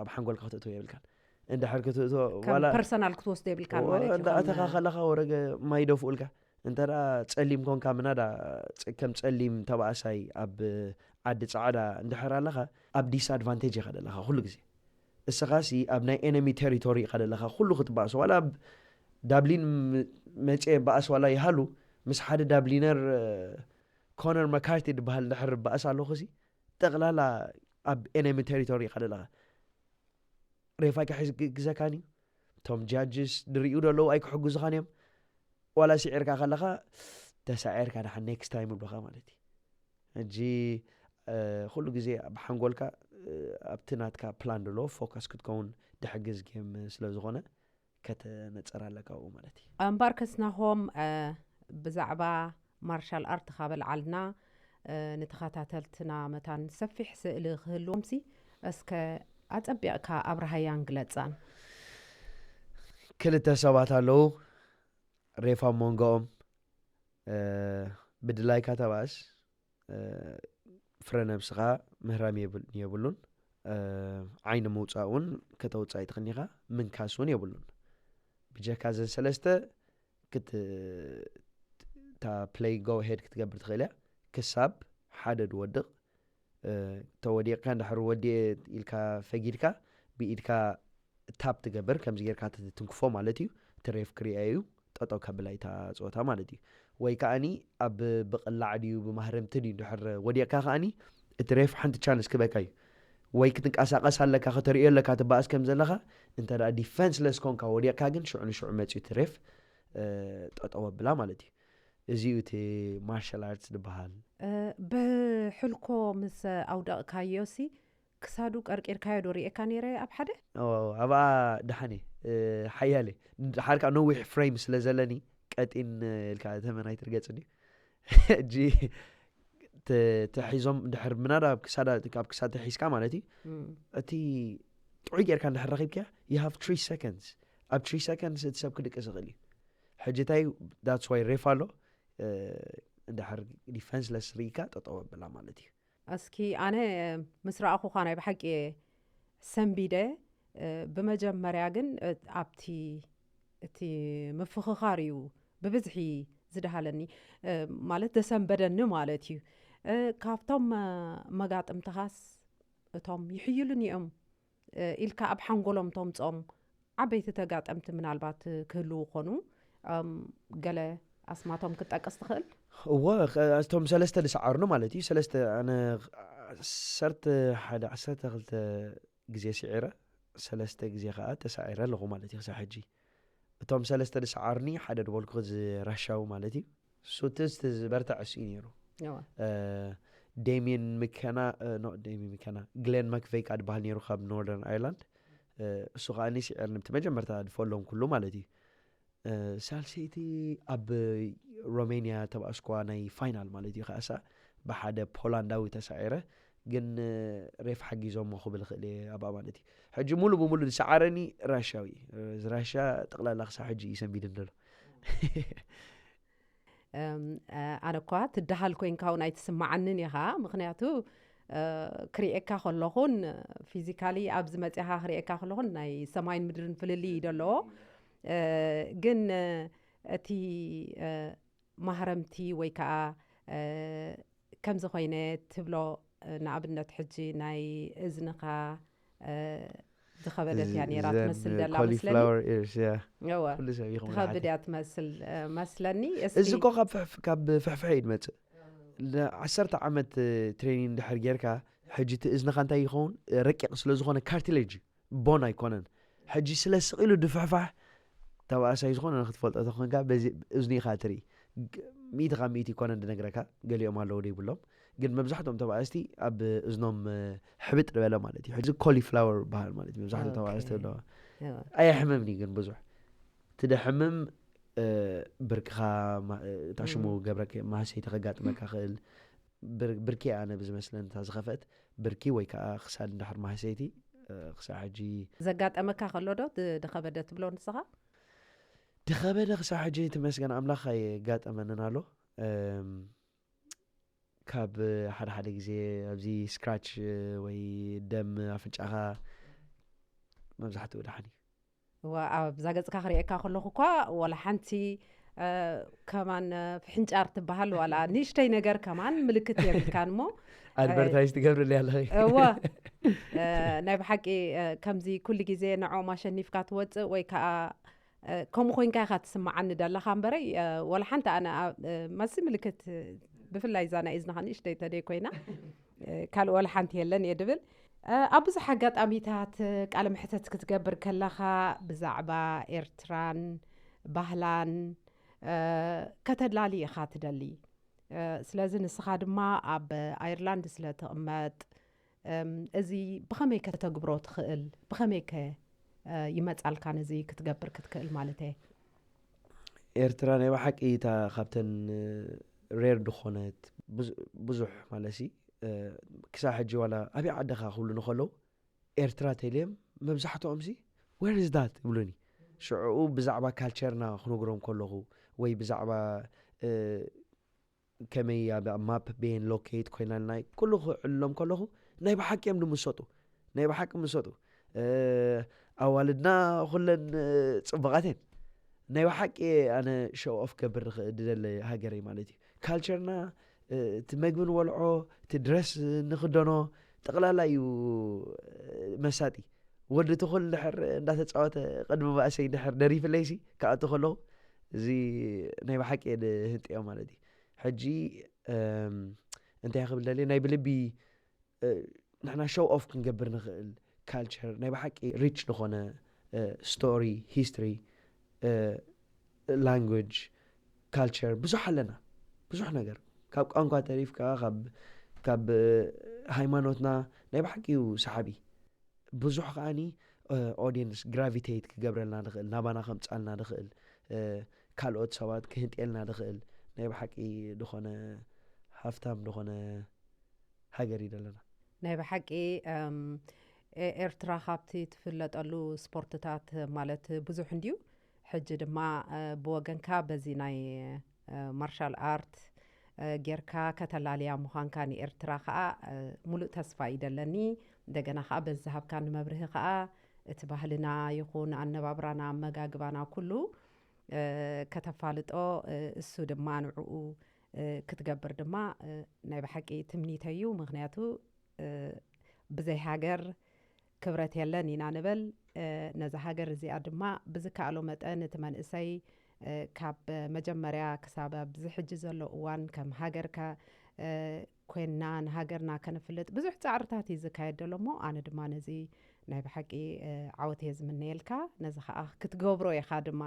ኣብ ሓንጎልካ ክትእትዎ የብልካን። እንድሕር ክትእትዎ ከም ዋላ ፐርሰናል ክትወስዶ የብልካን ማለት እዩ። እንዳእተኻ ከለኻ ወረገ ማይ ደፍኡልካ እንተ ደኣ ጸሊም ኮንካ ምናዳ ጸ- ከም ጸሊም ተባእሳይ ኣብ ዓዲ ጻዕዳ እንድሕር ኣለኻ ኣብ ዲስኣድቫንቴጅ ኢኻ ዘለኻ ኩሉ ግዜ። እስኻ ሲ ኣብ ናይ ኤነሚ ቴሪቶሪ ኢኻ ዘለኻ ኩሉ ክትባእሶ ዋላ ኣብ ዳብሊን ም- መጽየ ባእስ ዋላ ይሃሉ ምስ ሓደ ዳብሊነር እ፣ ኮነር መካርቲ ዝበሃል እንድሕር ባእስ ኣለኹ ሲ ጠቕላላ ኣብ ኤነሚ ቴሪቶሪ ኢኻ ዘለኻ። ሬፍ ኣይክሕግዘካን እዩ። እቶም ጃጅስ ድርእዩ ደለዉ ኣይክሕግዙኻን እዮም። ዋላ ስዒርካ ከለኻ ተሳዒርካ ደሓን ኔክስት ታይም ይብሉኻ ማለት እዩ። ሕጂ ኩሉ ግዜ ብሓንጎልካ ኣብቲ ናትካ ፕላን ደሎ ፎካስ ክትከውን ድሕግዝ ጌም ስለ ዝኾነ ከተነፀር ኣለካ ኣብኡ ማለት እዩ። እምበር ከስናኾም ብዛዕባ ማርሻል ኣርት ካብ ኣልዓልና ንተኸታተልትና መታን ሰፊሕ ስእሊ ክህልዎም ሲ እስከ ኣጸቢቕካ ኣብርሃያን ግለጻን። ክልተ ሰባት ኣለዉ ሬፍ ኣብ መንጎኦም ብድላይካ ተባእስ ፍረ ነብስኻ ምህራም የብሉን። ዓይኒ ምውፃእ እውን ከተውፃእ ይትኽኒኻ ምንካስ እውን የብሉን። ብጀካ ዘን ሰለስተ ክት እታ ፕለይ ጎ ሄድ ክትገብር ትኽእል እያ ክሳብ ሓደ ድወድቕ ተወዲቕካ እንድሕር ወዲኤ ኢልካ ፈጊድካ ብኢድካ ታፕ ትገብር ከምዚ ጌርካ ትትንክፎ ማለት እዩ። እቲ ሬፍ ክሪአ እዩ ጠጠው ከብላ እታ ፀወታ ማለት እዩ። ወይ ከዓኒ ኣብ ብቕላዕ ድዩ ብማህረምቲ ድዩ እንድሕር ወዲቕካ ከዓኒ እቲ ሬፍ ሓንቲ ቻንስ ክበካ እዩ። ወይ ክትንቀሳቐስ ኣለካ ከተርእዮ ኣለካ ትበኣስ ከም ዘለኻ እንተ ደኣ ዲፈንስለስ ኮንካ ወዲቕካ ግን ሽዑ ንሽዑ መፅዩ እቲ ሬፍ ጠጠው ኣብላ ማለት እዩ። እዚ እዩ እቲ ማርሻል ኣርትስ ዝበሃል። ብሕልኮ ምስ ኣውደቕካዮ ሲ ክሳዱ ቀርቂርካዮ ዶ ርእየካ ነይረ ኣብ ሓደ? ኣብኣ ደሓን እየ ሓያል እየ። ድሓር ከዓ ነዊሕ ፍሬም ስለ ዘለኒ ቀጢን ኢልካ ተመን ኣይትርገፅኒ። ሕጂ ተሒዞም ድሕር ምናዳ ካብ ክሳድ ተሒዝካ ማለት እዩ። እቲ ጥዑይ ጌርካ እንድሕር ረኺብካ you have three seconds ኣብ three seconds እቲ ሰብ ክድቅስ ይኽእል እዩ። ሕጂ እንታይ that's why ሬፍ ኣሎ። እንድሕር ዲፈንስለስ ርኢካ ጠጠው ኣብላ ማለት እዩ። እስኪ ኣነ ምስ ረኣኹኻ ናይ ብሓቂ እየ ሰንቢደ። ብመጀመርያ ግን ኣብቲ እቲ ምፍኽኻር እዩ ብብዝሒ ዝደሃለኒ ማለት ዘሰንበደኒ ማለት እዩ። ካብቶም መጋጥምትኻስ እቶም ይሕይሉኒ እዮም ኢልካ ኣብ ሓንጎሎም ተምፅኦም ዓበይቲ ተጋጠምቲ ምናልባት ክህልዉ ኾኑ ገለ ኣስማቶም ክትጠቅስ ትኽእል? እወ እቶም ሰለስተ ዝሰዓሩኒ ማለት እዩ። ሰለስተ ኣነ ዓሰርተ ሓደ ዓሰርተ ክልተ ግዜ ስዒረ ሰለስተ ግዜ ከዓ ተሳዒረ ኣለኹ ማለት እዩ ክሳብ ሕጂ። እቶም ሰለስተ ዝሰዓሩኒ ሓደ ድበልኩ እዚ ራሻዊ ማለት እዩ። ሱትስት ዝበርትዐ እሱ እዩ ነይሩ። ዴሚን ምከና ኖ ዴሚን ምከና ግሌን መክቬይ ከዓ ዝበሃል ነይሩ ካብ ኖርደርን ኣይርላንድ። እሱ ከዓ ስዒርኒ ብቲ መጀመርታ ድፈሎም ኩሉ ማለት እዩ። ሳልሰይቲ ኣብ ሮሜንያ ተባእስኳ ናይ ፋይናል ማለት እዩ ከኣሳ ብሓደ ፖላንዳዊ ተሳዒረ ግን ሬፍ ሓጊዞሞ ክብል ክእል እየ ኣብኣ ማለት እዩ። ሕጂ ሙሉ ብሙሉ ዝሰዓረኒ ራሻዊ እዚ ራሻ ጠቕላላ ክሳብ ሕጂ እዩ ሰንቢድን ዘሎ። ኣነ እኳ ትደሃል ኮይንካ እውን ኣይትስማዓንን ኢኻ። ምክንያቱ ክሪኤካ ከለኹን ፊዚካሊ ኣብዚ መፅኻ ክሪኤካ ከለኹን ናይ ሰማይን ምድርን ፍልልይ እዩ ዘለዎ። ግን እቲ ማህረምቲ ወይ ከዓ ከምዚ ኮይነ ትብሎ ንኣብነት ሕጂ ናይ እዝንኻ ዝኸበደት እያ ነይራ ትመስል ደላ መስለኒ። እዋ ኩሉ ሰብ ይኹም ትኸብድ እያ ትመስል መስለኒ። እስኪ እዚ እኮ ካብ ፍሕፍ- ካብ ፍሕፍሐ እዩ ዝመፅእ። ንዓሰርተ ዓመት ትሬኒንግ እንድሕር ጌርካ ሕጂ እቲ እዝንኻ እንታይ ይኸውን ረቂቕ ስለ ዝኾነ ካርቲሌጅ እዩ ቦን ኣይኮነን። ሕጂ ስለ ስቕ ኢሉ ድፍሕፋሕ ተባእሳይ ዝኾነ ንክትፈልጦ ተኾንካ በዚ እዝኑ ኢኻ ትርኢ። ሚእቲ ካብ ሚእቲ ይኮነን ድነግረካ ገሊኦም ኣለዉ ደይብሎም ግን መብዛሕትኦም ተባእስቲ ኣብ እዝኖም ሕብጥ ዝበለ ማለት እዩ። ሕዚ ኮሊፍላወር በሃል ማለት እዩ መብዛሕትኦም ተባእስቲ ኣለዋ። ኣየሕምምን እዩ ግን ብዙሕ ትደሕምም ብርክኻ እታ ሽሙ ገብረ ማህሰይቲ ከጋጥመካ ክእል ብርኪ ኣነ ብዝመስለን እታ ዝኸፍአት ብርኪ ወይ ከዓ ክሳድ እንድሕር ማህሰይቲ ክሳብ ሕጂ ዘጋጠመካ ከሎ ዶ ድኸበደ ትብሎ ንስኻ? ድኸበደ ክሳብ ሕጂ ተመስገን ኣምላኽ ኣይጋጠመንን ኣሎ። ካብ ሓደ ሓደ ግዜ ኣብዚ ስክራች ወይ ደም ኣፍንጫኻ መብዛሕትኡ ደሓን እዩ። እዋ ኣብዛ ገጽካ ክርእየካ ከለኹ እኳ ዋላ ሓንቲ ከማን ፍሕንጫር ትበሃል ዋላ ንእሽተይ ነገር ከማን ምልክት የብልካን እሞ ኣድቨርታይዝ ትገብርልይ ኣለኺ እዋ ናይ ብሓቂ ከምዚ ኩሉ ግዜ ንዕኦም ኣሸኒፍካ ትወፅእ ወይ ከዓ ከምኡ ኮይንካ ኢካ ትስማዓኒ ደለካ እምበረይ ወላ ሓንቲ ኣነ መሲ ምልክት ብፍላይ እዛ ናይ እዝንኻ ንእሽተይ ተደይ ኮይና ካልእ ወላ ሓንቲ የለን እየ ድብል ኣብ ብዙሕ ኣጋጣሚታት ቃለ መሕተት ክትገብር ከለኻ ብዛዕባ ኤርትራን ባህላን ከተላሊ ኢኻ ትደሊ። ስለዚ ንስኻ ድማ ኣብ ኣየርላንድ ስለ ትቕመጥ፣ እዚ ብኸመይ ከተግብሮ ትኽእል? ብኸመይ ከ ይመጻልካ ነዚ ክትገብር ክትክእል ማለት እየ? ኤርትራ ናይ ብሓቂ እታ ካብተን ሬር ዝኾነት ብዙሕ ማለት ሲ ክሳብ ሕጂ ዋላ ኣበይ ዓድኻ ክብሉኒ ከለዉ ኤርትራ ተልዮም መብዛሕትኦም ሲ where is that ይብሉኒ። ሽዕኡ ብዛዕባ ካልቸርና ክነግሮም ከለኹ ወይ ብዛዕባ ከመይ ኣብ ማፕ ቤን ሎኬት ኮይናልና ኩሉ ክዕሎም ከለኹ ናይ ብሓቂ እዮም ድምሰጡ ናይ ብሓቂ ምሰጡ ኣዋልድና ኩለን ፅቡቓት እየን። ናይ ብሓቂ ኣነ ሾው ኦፍ ገብር ዝኽእል ዝደለ ሃገረይ ማለት እዩ። ካልቸርና እቲ መግቢ ንበልዖ እቲ ድረስ ንኽደኖ ጠቕላላ እዩ መሳጢ። ወዲ ትኹል ድሕር እንዳተፃወተ ቅድሚ ባእሰይ ድሕር ደሪፍለይሲ ክኣቱ ከለኹ እዚ ናይ ብሓቂ እየ ድህንጥዮ ማለት እዩ። ሕጂ እንታይ ክብል ደልየ ናይ ብልቢ ንሕና ሾው ኦፍ ክንገብር ንኽእል ካልቸር ናይ ብሓቂ ሪች ዝኾነ ስቶሪ ሂስትሪ ላንጉጅ ካልቸር ብዙሕ ኣለና ብዙሕ ነገር ካብ ቋንቋ ተሪፍካ ካብ ሃይማኖትና ናይ ብሓቂ እዩ ሰሓቢ ብዙሕ ከዓኒ ኦዲየንስ ግራቪቴት ክገብረልና ንኽእል ናባና ከምፃልና ንኽእል ካልኦት ሰባት ክህንጥየልና ንኽእል ናይ ብሓቂ ዝኾነ ሃፍታም ዝኾነ ሃገር እዩ ዘለና። ናይ ብሓቂ ኤርትራ ካብቲ ትፍለጠሉ ስፖርትታት ማለት ብዙሕ እንድዩ። ሕጂ ድማ ብወገንካ በዚ ናይ ማርሻል ኣርት ጌርካ ከተላልያ ምዃንካ ንኤርትራ ከዓ ሙሉእ ተስፋ እዩ ደለኒ። እንደገና ከዓ በዚ ዝሃብካኒ መብርሂ ከዓ እቲ ባህልና ይኹን ኣነባብራና ኣመጋግባና ኩሉ ከተፋልጦ እሱ ድማ ንዕኡ ክትገብር ድማ ናይ ብሓቂ ትምኒተይ እዩ። ምኽንያቱ ብዘይ ሃገር ክብረት የለን ኢና ንበል። ነዛ ሃገር እዚኣ ድማ ብዝከኣሎ መጠን እቲ መንእሰይ ካብ መጀመርያ ክሳብ ኣብዚ ሕጂ ዘሎ እዋን ከም ሃገር ኮይንና ንሃገርና ከነፍልጥ ብዙሕ ፃዕርታት እዩ ዝካየድ ዘሎ እሞ ኣነ ድማ ነዚ ናይ ብሓቂ ዓወት እየ ዝምነየልካ። ነዚ ከዓ ክትገብሮ ኢኻ ድማ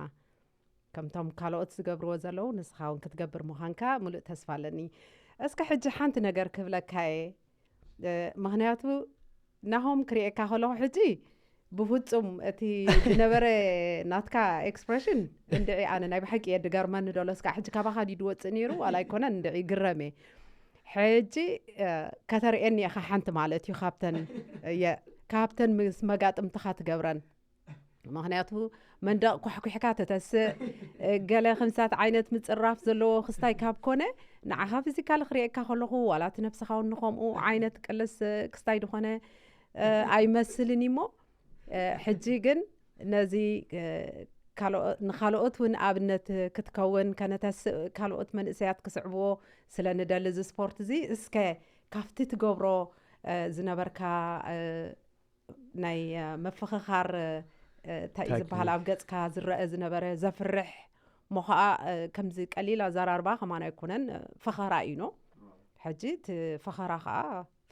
ከምቶም ካልኦት ዝገብርዎ ዘለዉ ንስኻ እውን ክትገብር ምዃንካ ሙሉእ ተስፋ ኣለኒ። እስከ ሕጂ ሓንቲ ነገር ክብለካ እየ። ምኽንያቱ ናሆም ክርእየካ ከለኹ ሕጂ ብፍጹም እቲ ዝነበረ ናትካ ኤክስፕሬሽን እንድዒ ኣነ ናይ ብሓቂ እየ ድገርመኒ ደሎ እስካ ሕጂ ካባኻ ድዩ ድወፅእ ነይሩ ዋላ ኣይኮነን እንድዒ ግረም እየ። ሕጂ ከተርእየኒ ኢኻ ሓንቲ ማለት እዩ ካብተን እየ ካብተን ምስ መጋጥምትኻ ትገብረን ምኽንያቱ መንደቕ ኳሕኲሕካ ተተስእ ገለ ክንሳት ዓይነት ምፅራፍ ዘለዎ ክስታይ ካብ ኮነ ንዓኻ ፊዚካሊ ክርእየካ ከለኹ ዋላ እቲ ነብስኻ እውን ንኸምኡ ዓይነት ቅልስ ክስታይ ዝኾነ ኣይመስልን እሞ ሕጂ ግን ነዚ ንካልኦት እውን ኣብነት ክትከውን ከነተስእ ካልኦት መንእሰያት ክስዕብዎ ስለ ንደሊ እዚ ስፖርት እዚ እስከ ካብቲ ትገብሮ ዝነበርካ ናይ ምፍኽኻር እንታይ እዩ ዝበሃል ኣብ ገፅካ ዝረአ ዝነበረ ዘፍርሕ እሞ ከዓ ከምዚ ቀሊል ኣዘራርባ ከማን ኣይኮነን ፈኸራ እዩ ኖ ሕጂ እቲ ፈኸራ ከዓ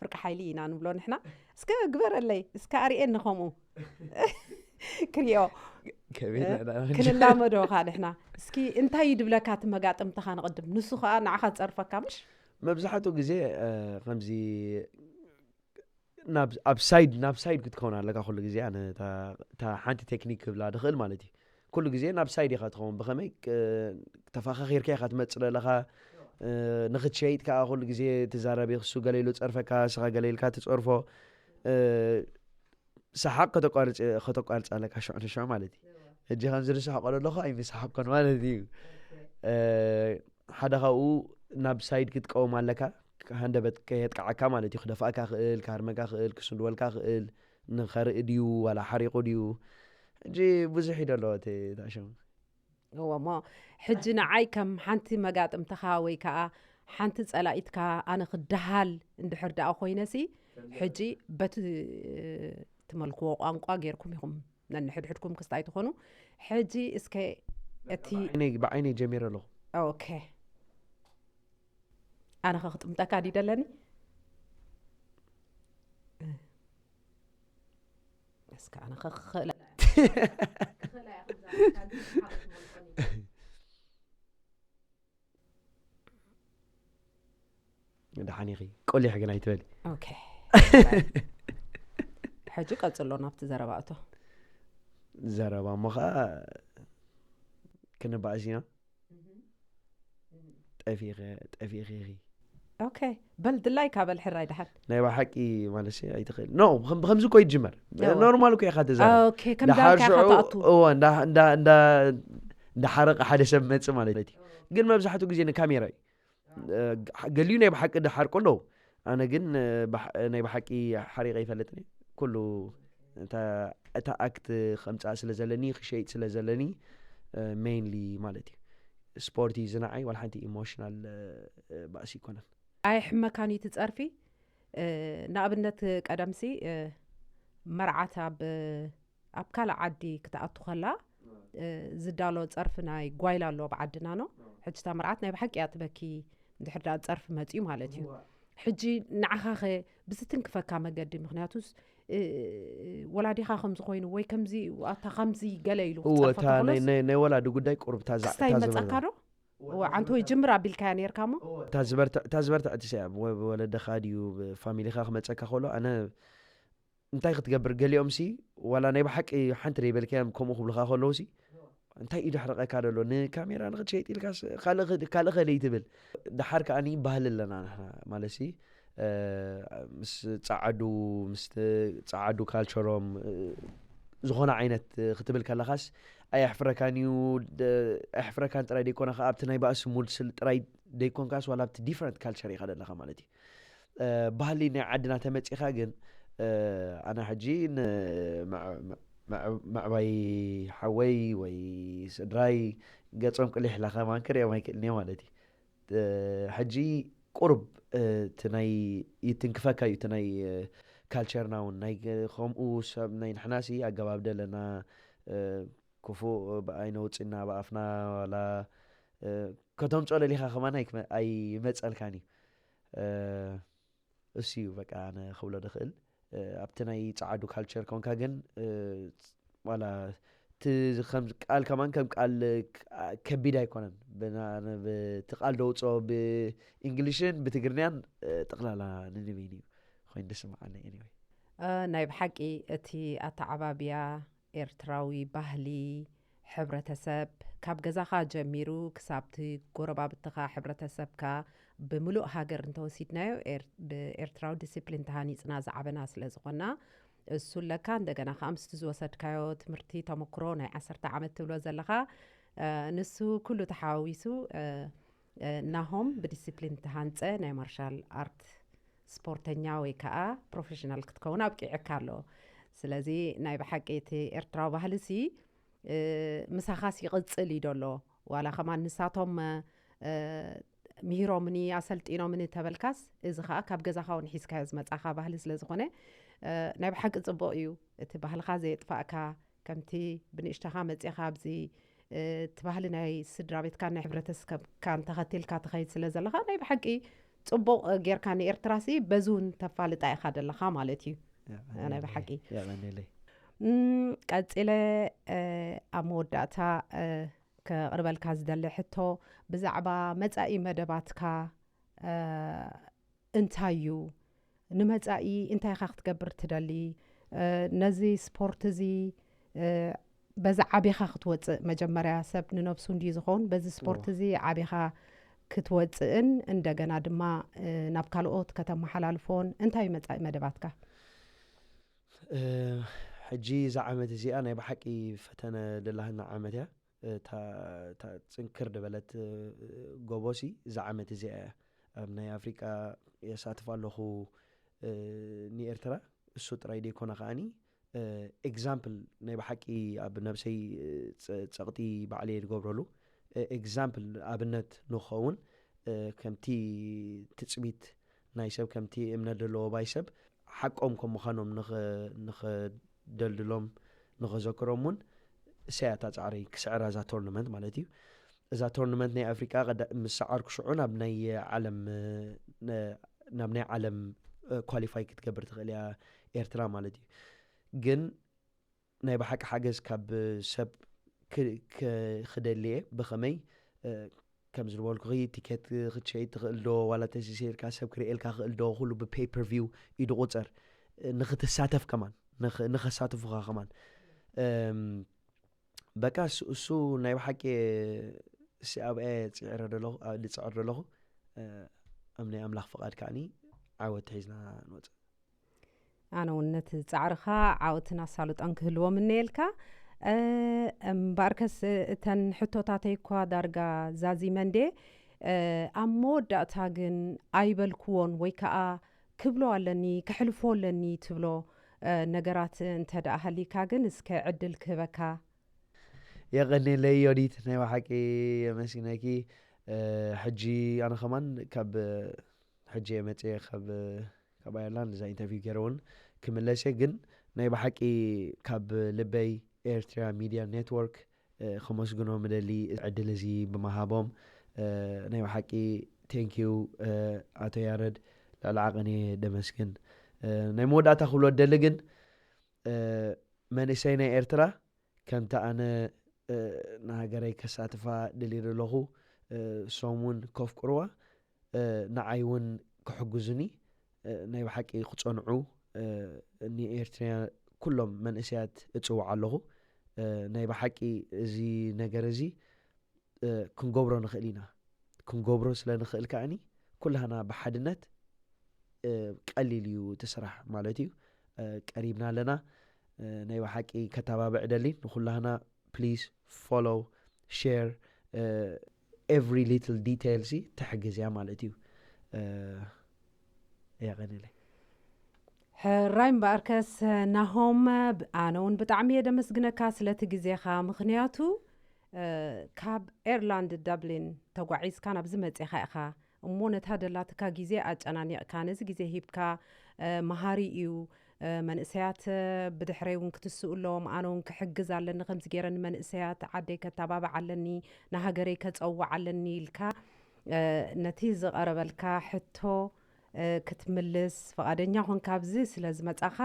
ፍርቂ ሓይሊ ኢና ንብሎ ንሕና እስከ ግበረለይ እስከ ኣርእየኒ ከምኡ ክሪኦ ክንላመዶ ከዓ ንሕና እስኪ እንታይ እዩ ድብለካ እቲ መጋጥምትኻ ንቕድም ንሱ ከዓ ንዓኻ ዝፀርፈካ ምሽ መብዛሕትኡ ግዜ ከምዚ ኣብ ሳይድ ናብ ሳይድ ክትከውን ኣለካ ኩሉ ግዜ ኣነ እታ ሓንቲ ቴክኒክ ክብላ ድኽእል ማለት እዩ ኩሉ ግዜ ናብ ሳይድ ኢኻ ትኸውን ብኸመይ ተፋኻኺርካ ኢኻ ትመፅእ ዘለኻ ንኽትሸይጥ ከዓ ኩሉ ግዜ ትዛረብ ክሱ ገለ ኢሉ ፀርፈካ ስኻ ገለ ኢልካ ትፀርፎ ሰሓቅ ከተቋርፅ ኣለካ ሽዑ ንሽዑ ማለት እዩ ሕጂ ከምዚ ዝስሕቆ ዘለኹ ኣይምስሓቅኮን ማለት እዩ ሓደ ካብኡ ናብ ሳይድ ክትቀውም ኣለካ ሃንደበት ከየጥቃዓካ ማለት እዩ ክደፍኣካ ክእል ክሃርመካ ክእል ክስንድወልካ ክእል ንኸርኢ ድዩ ዋላ ሓሪቁ ድዩ ሕጂ ብዙሕ እዩ ደለዎ እቲ ታሸሙ እዎ እሞ ሕጂ ንዓይ ከም ሓንቲ መጋጥምትኻ ወይ ከዓ ሓንቲ ፀላኢትካ ኣነ ክደሃል እንድሕር ደኣ ኮይነሲ ሕጂ በቲ ትመልክዎ ቋንቋ ጌርኩም ኢኹም ነንሕድሕድኩም ክስታይ ትኾኑ ሕጂ እስከ እቲ ብዓይነይ ጀሚረ ኣለኹ ኦኬ ኣነ ኸ ክጥምጠካ ድዩ ደለኒ እስከ ኣነ ክኽእላ ደሓን ኢኺ። ቆሊሕ ግን ኣይትበሊ። ኦኬ። ሕጂ ቀጽሎ ናብቲ ዘረባ እቶ። ዘረባ እሞ ኸዓ ክንባእስ ኢና። ጠፊኺ ኢኺ። ኦኬ። በል ድላይካ በል ሕራይ ደሓን። ናይ ብሓቂ ማለት ሲ ኣይትኽእል። ኖ፣ ብኸም-፣ ብኸምዚ እኮ ይጅመር። እዎ። ኖርማል እኮ ኢኻ ትዛረብ። ኦኬ፣ ከም ደሓር ዳልካ ኢኻ ሽዑ፣ ትኣቱ። እዎ፣ እንዳ-፣ እንዳ-፣ እንዳ-፣ እንዳሓረቐ ሓደ ሰብ መጽእ ማለት እዩ። ግን መብዛሕትኡ ግዜ ንካሜራ እዩ። እ፣ ገሊኡ ናይ ብሓቂ ድሓርቁ ኣለዉ። ኣነ ግን፣ እ፣ ባሕ-፣ ናይ ብሓቂ ሓሪቐ ይፈልጥን እየ። ኩሉ እታ፣ እታ ኣክት ከምጽኣ ስለ ዘለኒ፣ ክሸይጥ ስለ ዘለኒ፣ እ፣ ሜይንሊ ማለት እዩ። ስፖርት እዩ ዝነዓይ፣ ዋላ ሓንቲ ኢሞሽናል፣ እ፣ ባእሲ ኣይኮነን። ኣይሕመካን እዩ እቲ ጸርፊ። እ፣ ንኣብነት ቀደምሲ፣ እ፣ መርዓት ኣብ፣ ኣብ ካልእ ዓዲ ክትኣቱ ከላ፣ እ፣ ዝዳሎ ጸርፊ ናይ ጓይላ ኣሎ ኣብ ዓድና ኖ። ሕጂ እታ መርዓት ናይ ብሓቂ እያ ትበኪ፣ እንድሕር ደኣ ጸርፊ መጺኡ ማለት እዩ። ሕጂ ንዓኻኸ ብዝትንክፈካ መገዲ፣ ምኽንያቱስ፣ እ፣ ወላዲኻ ከምዚ ኮይኑ ወይ ከምዚ፣ ኣታ ከምዚ ገለ ኢሉ እዎ፣ ክጸርፈካ እታ ናይ፣ ከሎስ ናይ፣ ናይ ወላዲ ጉዳይ ቁሩብ እታ ዛ-፣ ክስታይ እታ መጸካ ዝበርታ ዶ? እዎ፣ ዓንቶ ይጅምር ኣቢልካያ ነይርካ እሞ? እታ ዝበርታ-፣ እታ ዝበርታ እቲ ሰ-፣ ወ-፣ ወለደኻ ድዩ፣ ብ-፣ ፋሚሊኻ ክመጸካ ከሎ፣ ኣነ እንታይ ክትገብር፣ ገሊኦም ሲ ዋላ ናይ ብሓቂ ሓንቲ ደይበልካዮም ከምኡ ክብሉኻ ከለዉ ሲ፣ እንታይ እዩ ደሕረቐካ ደሎ? ንካሜራ ንኽትሸይጥ ኢልካስ ካልእ ኸ-፣ ካልእ ኸለይ ትብል። ደሓር ከኣኒ ባህሊ ኣለና ንሕና፣ ማለት ሲ፣ እ፣ ምስ ጸዓዱ፣ ምስ ተ-፣ ጸዓዱ ካልቸሮም፣ እ፣ ዝኾነ ዓይነት ክትብል ከለኻስ ኣየሕፍረካን እዩ፣ ደ-፣ ኣየሕፍረካን ጥራይ ደይኮነ ከኣ ኣብቲ ናይ ባእሲ ሙድ ስል ጥራይ ደይኮንካስ ዋላ ኣብቲ ዲፍረንት ካልቸር ኢኻ ደለኻ ማለት እዩ። እ፣ ባህሊ ናይ ዓድና ተመጺኻ ግን፣ እ፣ ኣነ ሕጂ ን-፣ መዕ-፣ መዕ-፣ መዕ-፣ መዕባይ ሓወይ ወይ ስድራይ ገጾም ቅሊሕ ኢላ ከማን ክርእዮም ኣይክእልን እየ ማለት እዩ። እ፣ ሕጂ ቁሩብ፣ እ፣ እቲ ናይ ይትንክፈካ እዩ፣ እቲ ናይ፣ እ፣ ካልቸርና እውን ናይ ገ-፣ ከምኡ ሰብ ናይ ንሕናሲ ኣገባብ ደለና፣ እ፣ ክፉእ ብኣይነ ውፅና ብኣፍና ዋላ፣ እ፣ ከተምፅኦ ደሊኻ ከማን ኣይክመ-፣ ኣይመፀልካን እዩ። እ፣ እሱ እዩ በቃ ኣነ ክብሎ ድኽእል። እ፣ ኣብቲ ናይ ጸዓዱ ካልቸር ኮንካ ግን፣ እ፣ ዋላ እቲ ከም ቃል ከማን ከም ቃል፣ እ፣ ከቢድ ኣይኮነን። ብና-፣ ብቲ ቃል ደውፅኦ ብእንግሊሽን ብትግርኛን፣ እ፣ ጠቕላላ ንንበይን እዩ ኮይኑ ዝስምዓኒ። ኤኒወይ። እ፣ ናይ ብሓቂ እቲ ኣተዓባብያ ኤርትራዊ ባህሊ፣ ሕብረተሰብ፣ ካብ ገዛኻ ጀሚሩ ክሳብቲ ጎረባብትኻ፣ ሕብረተሰብካ፣ ብምሉእ ሃገር እንተወሲድናዮ፣ ኤር-፣ ብኤርትራዊ ዲሲፕሊን ተሃኒጽና ዝዓበና ስለ ዝኾና፣ እሱ ኣለካ። እንደገና ከኣ ምስቲ ዝወሰድካዮ ትምህርቲ፣ ተመክሮ፣ ናይ ዓሰርተ ዓመት ትብሎ ዘለኻ፣ እ፣ ንሱ ኩሉ ተሓዋዊሱ፣ እ፣ እ፣ ናሆም ብዲሲፕሊን ተሃንጸ ናይ ማርሻል ኣርት ስፖርተኛ ወይ ከኣ ፕሮፌሽናል ክትከውን ኣብቂዕካ ኣሎ። ስለዚ ናይ ብሓቂ እቲ ኤርትራዊ ባህልሲ፣ እ፣ ምሳኻስ ይቕጽል እዩ ደሎ። ዋላ ከማን ንሳቶም፣ እ፣ ምሂሮምኒ፣ ኣሰልጢኖምኒ ተበልካስ፣ እዚ ኸኣ ካብ ገዛኻ እውን ሒዝካዮ ዝመጻኻ ባህሊ ስለ ዝኾነ፣ እ፣ ናይ ብሓቂ ጽቡቕ እዩ። እቲ ባህልኻ ዘየጥፋእካ፣ ከምቲ ብንእሽተኻ መጺኻ ኣብዚ፣ እ፣ እቲ ባህሊ ናይ ስድራ ቤትካን ናይ ሕብረተሰብካን ተኸቲልካ ትኸይድ ስለ ዘለኻ፣ ናይ ብሓቂ ጽቡቕ ጌርካ ንኤርትራሲ በዚ እውን ተፋልጣ ኢኻ ደለኻ ማለት እዩ። ያ፣ ናይ ብሓቂ። የቐንየለይ። እም፣ ቀጺለ፣ እ፣ ኣብ መወዳእታ፣ እ፣ ከቕርበልካ ዝደሊ ሕቶ ብዛዕባ መጻኢ መደባትካ፣ እ፣ እንታይ እዩ? ንመጻኢ እንታይ ኢኻ ክትገብር ትደሊ? እ፣ ነዚ ስፖርት እዚ፣ እ፣ በዚ ዓቢኻ ክትወጽእ፣ መጀመርያ ሰብ ንነብሱ እንድዩ ዝኸውን፣ በዚ ስፖርት እዎ። እዚ ዓቢኻ ክትወጽእን እንደገና ድማ፣ እ፣ ናብ ካልኦት ከተመሓላልፎን እንታይ እዩ መጻኢ መደባትካ? እ፣ ሕጂ እዛ ዓመት እዚኣ ናይ ብሓቂ ፈተነ ደላህና ዓመት እያ። እታ፣ እታ ጽንክር ዝበለት፣ እ፣ ጎቦሲ እዛ ዓመት እዚኣ እያ። ኣብ ናይ ኣፍሪቃ የሳትፍ ኣለኹ፣ እ፣ ንኤርትራ። እሱ ጥራይ ደይኮነ ከኣኒ፣ እ፣ ኤግዛምፕል ናይ ብሓቂ ኣብ ነብሰይ፣ እ፣ ጸ-፣ ጸቕጢ ባዕለይ ዝገብረሉ፣ እ፣ ኤግዛምፕል ኣብነት ንኽኸውን፣ እ፣ ከምቲ ትጽቢት ናይ ሰብ፣ ከምቲ እምነት ዘለዎ ባይ ሰብ ሓቆም ከም ምዃኖም ንኸ-፣ ንኸደልድሎም፣ ንኸዘክሮም እውን እሰያታ ጻዕረይ ክስዕራ እዛ ቶርናመንት ማለት እዩ። እዛ ቶርናመንት ናይ ኣፍሪቃ ቀዳ-፣ ምስ ሰዓርኩ ሽዑ ናብ ናይ ዓለም፣ እ፣ ነ-፣ ናብ ናይ ዓለም፣ እ፣ ኳሊፋይ ክትገብር ትኽእል እያ ኤርትራ ማለት እዩ። ግን ናይ ብሓቂ ሓገዝ ካብ ሰብ ክ- ክ- ክደሊ እየ። ብኸመይ? እ፣ ከም ዝበልኩኺ፣ ቲኬት ክትሸይጥ ትኽእል ዶ? ዋላ ተሲሰልካ ሰብ ክርእየልካ ክእል ዶ? ኩሉ ብፔፐር ቪው ኢዱ ቁፀር። እ፣ ንኽትሳተፍ ከማን ንኽ- ንኸሳትፉኻ ከማን። እም፣ በቃ እሱ- እሱ ናይ ብሓቂ እሲ ኣብአ ፅዕረ ዘለኹ ኣ- ዝፅዕር ዘለኹ። እ፣ ኣብ ናይ ኣምላኽ ፍቓድ ከዓኒ ዓወት ሒዝና ንወፅእ። ኣነ እውን ነቲ ፃዕርኻ ዓወትን ኣሳልጦን ክህልዎ ምነየልካ። እ፣ እምበኣርከስ እተን ሕቶታተይ እኳ ዳርጋ ዛዚመን ድየ። እ፣ ኣብ መወዳእታ ግን ኣይበልክዎን ወይ ከዓ ክብሎ ኣለኒ፣ ክሕልፎ ኣለኒ ትብሎ እ፣ ነገራት እንተ ደኣ ሃሊካ ግን እስከ ዕድል ክህበካ። የቐኔለይ ዮዲት፣ ናይ ብሓቂ የመስግነኪ። እ፣ ሕጂ ኣነ ከማን ካብ ሕጂ እየ መፅየ ካብ ካብ ኣየርላንድ እዛ ኢንተርቪው ገይረ እውን ክምለስ እየ። ግን ናይ ብሓቂ ካብ ልበይ ኤርትራ ሚድያ ኔትወርክ እ፣ ከመስግኖም እደሊ፣ ዕድል እዚ ብምሃቦም። እ፣ ናይ ብሓቂ ቴንኪዩ። ኣቶ ያረድ፣ ልዕሊ ዓቐን እየ ደመስግን። እ፣ ናይ መወዳእታ ክብሎ እደሊ ግን እ፣ መንእሰይ ናይ ኤርትራ ከምቲ ኣነ እ፣ ንሃገረይ ከሳትፋ ደልየ ዘለኹ እ፣ ሶም እውን ከፍቅርዋ እ፣ ንዓይ እውን ክሕግዙኒ እ፣ ናይ ብሓቂ ክጸንዑ እ፣ ንኤርትርያ ኩሎም መንእሰያት እጽውዕ ኣለኹ። እ፣ ናይ ብሓቂ እዚ ነገር እዚ እ፣ ክንገብሮ ንኽእል ኢና። ክንገብሮ ስለ ንኽእል ከዓኒ ኩላህና ብሓድነት እ፣ ቀሊል እዩ እቲ ስራሕ ማለት እዩ። እ፣ ቀሪብና ኣለና። እ፣ ናይ ብሓቂ ከተባብዕ ደሊ ንኩላህና ፕሊዝ ፎሎው ሼር ኤቭሪ ሊትል ዲቴይል ሲ ትሕግዝ እያ ማለት እዩ። እ፣ የቐንለይ። ሕራይ እምበኣርከስ ናሆም፣ ኣነ እውን ብጣዕሚ እየ ደመስግነካ ስለቲ ግዜኻ። ምኽንያቱ እ፣ ካብ ኤርላንድ ዳብሊን ተጓዒዝካ ናብዚ መፂኻ ኢኻ እሞ ነታ ደላትካ ግዜ ኣጨናኒቕካ ነዚ ግዜ ሂብካ እ፣ መሃሪ እዩ። እ፣ መንእሰያት እ፣ ብድሕረይ እውን ክትስኡ ኣለዎም። ኣነ እውን ክሕግዝ ኣለኒ፣ ከምዚ ገይረ ንመንእሰያት ዓደይ ከተባብዕ ኣለኒ፣ ንሃገረይ ከፀውዕ ኣለኒ ኢልካ እ፣ ነቲ ዝቐረበልካ ሕቶ እ፣ ክትምልስ ፍቓደኛ ኾንካ ኣብዚ ስለ ዝመጻኻ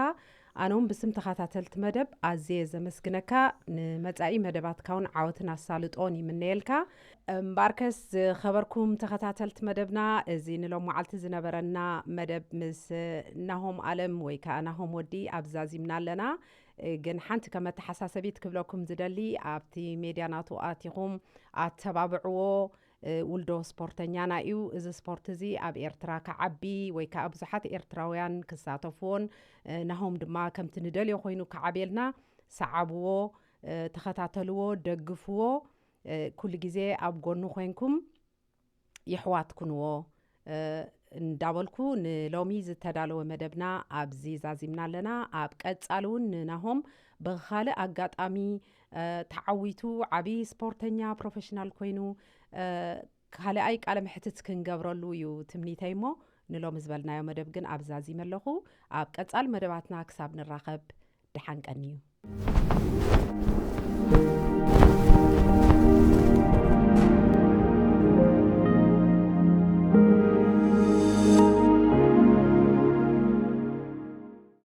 ኣነ እውን ብስም ተኸታተልቲ መደብ ኣዝየ ዘመስግነካ። ንመጻኢ መደባትካ እውን ዓወትን ኣሳልጦን ይምነየልካ። እምበኣርከስ ዝኸበርኩም ተኸታተልቲ መደብና፣ እዚ ንሎም መዓልቲ ዝነበረና መደብ ምስ ናሆም ኣለም ወይ ከዓ ናሆም ወዲ ኣብ ዛዚምና ኣለና። እ፣ ግን ሓንቲ ከመተሓሳሰቢት ክብለኩም ዝደሊ፣ ኣብቲ ሜድያ ናቱ ኣቲኹም ኣተባብዕዎ። እ፣ ውልዶ ስፖርተኛና እዩ። እዚ ስፖርት እዚ ኣብ ኤርትራ ክዓቢ ወይ ከዓ ብዙሓት ኤርትራውያን ክሳተፍዎን እ፣ ናሆም ድማ ከምቲ ንደልዮ ኮይኑ ክዓብየልና ሰዓብዎ፣ እ፣ ተኸታተልዎ፣ ደግፍዎ። እ፣ ኩሉ ግዜ ኣብ ጎኑ ኮይንኩም የሕዋት ኩንዎ እ፣ እንዳበልኩ ንሎሚ ዝተዳለወ መደብና ኣብዚ ዛዚምና ኣለና። ኣብ ቀጻሊ እውን ንናሆም ብኻልእ ኣጋጣሚ እ፣ ተዓዊቱ ዓብዪ ስፖርተኛ ፕሮፌሽናል ኮይኑ እ፣ ካልኣይ ቃለ መሕትት ክንገብረሉ እዩ ትምኒተይ እሞ ንሎሚ ዝበልናዮ መደብ ግን ኣብ ዛዚመ ኣለኹ። ኣብ ቀጻሊ መደባትና ክሳብ ንራኸብ ደሓን ቀንዩ።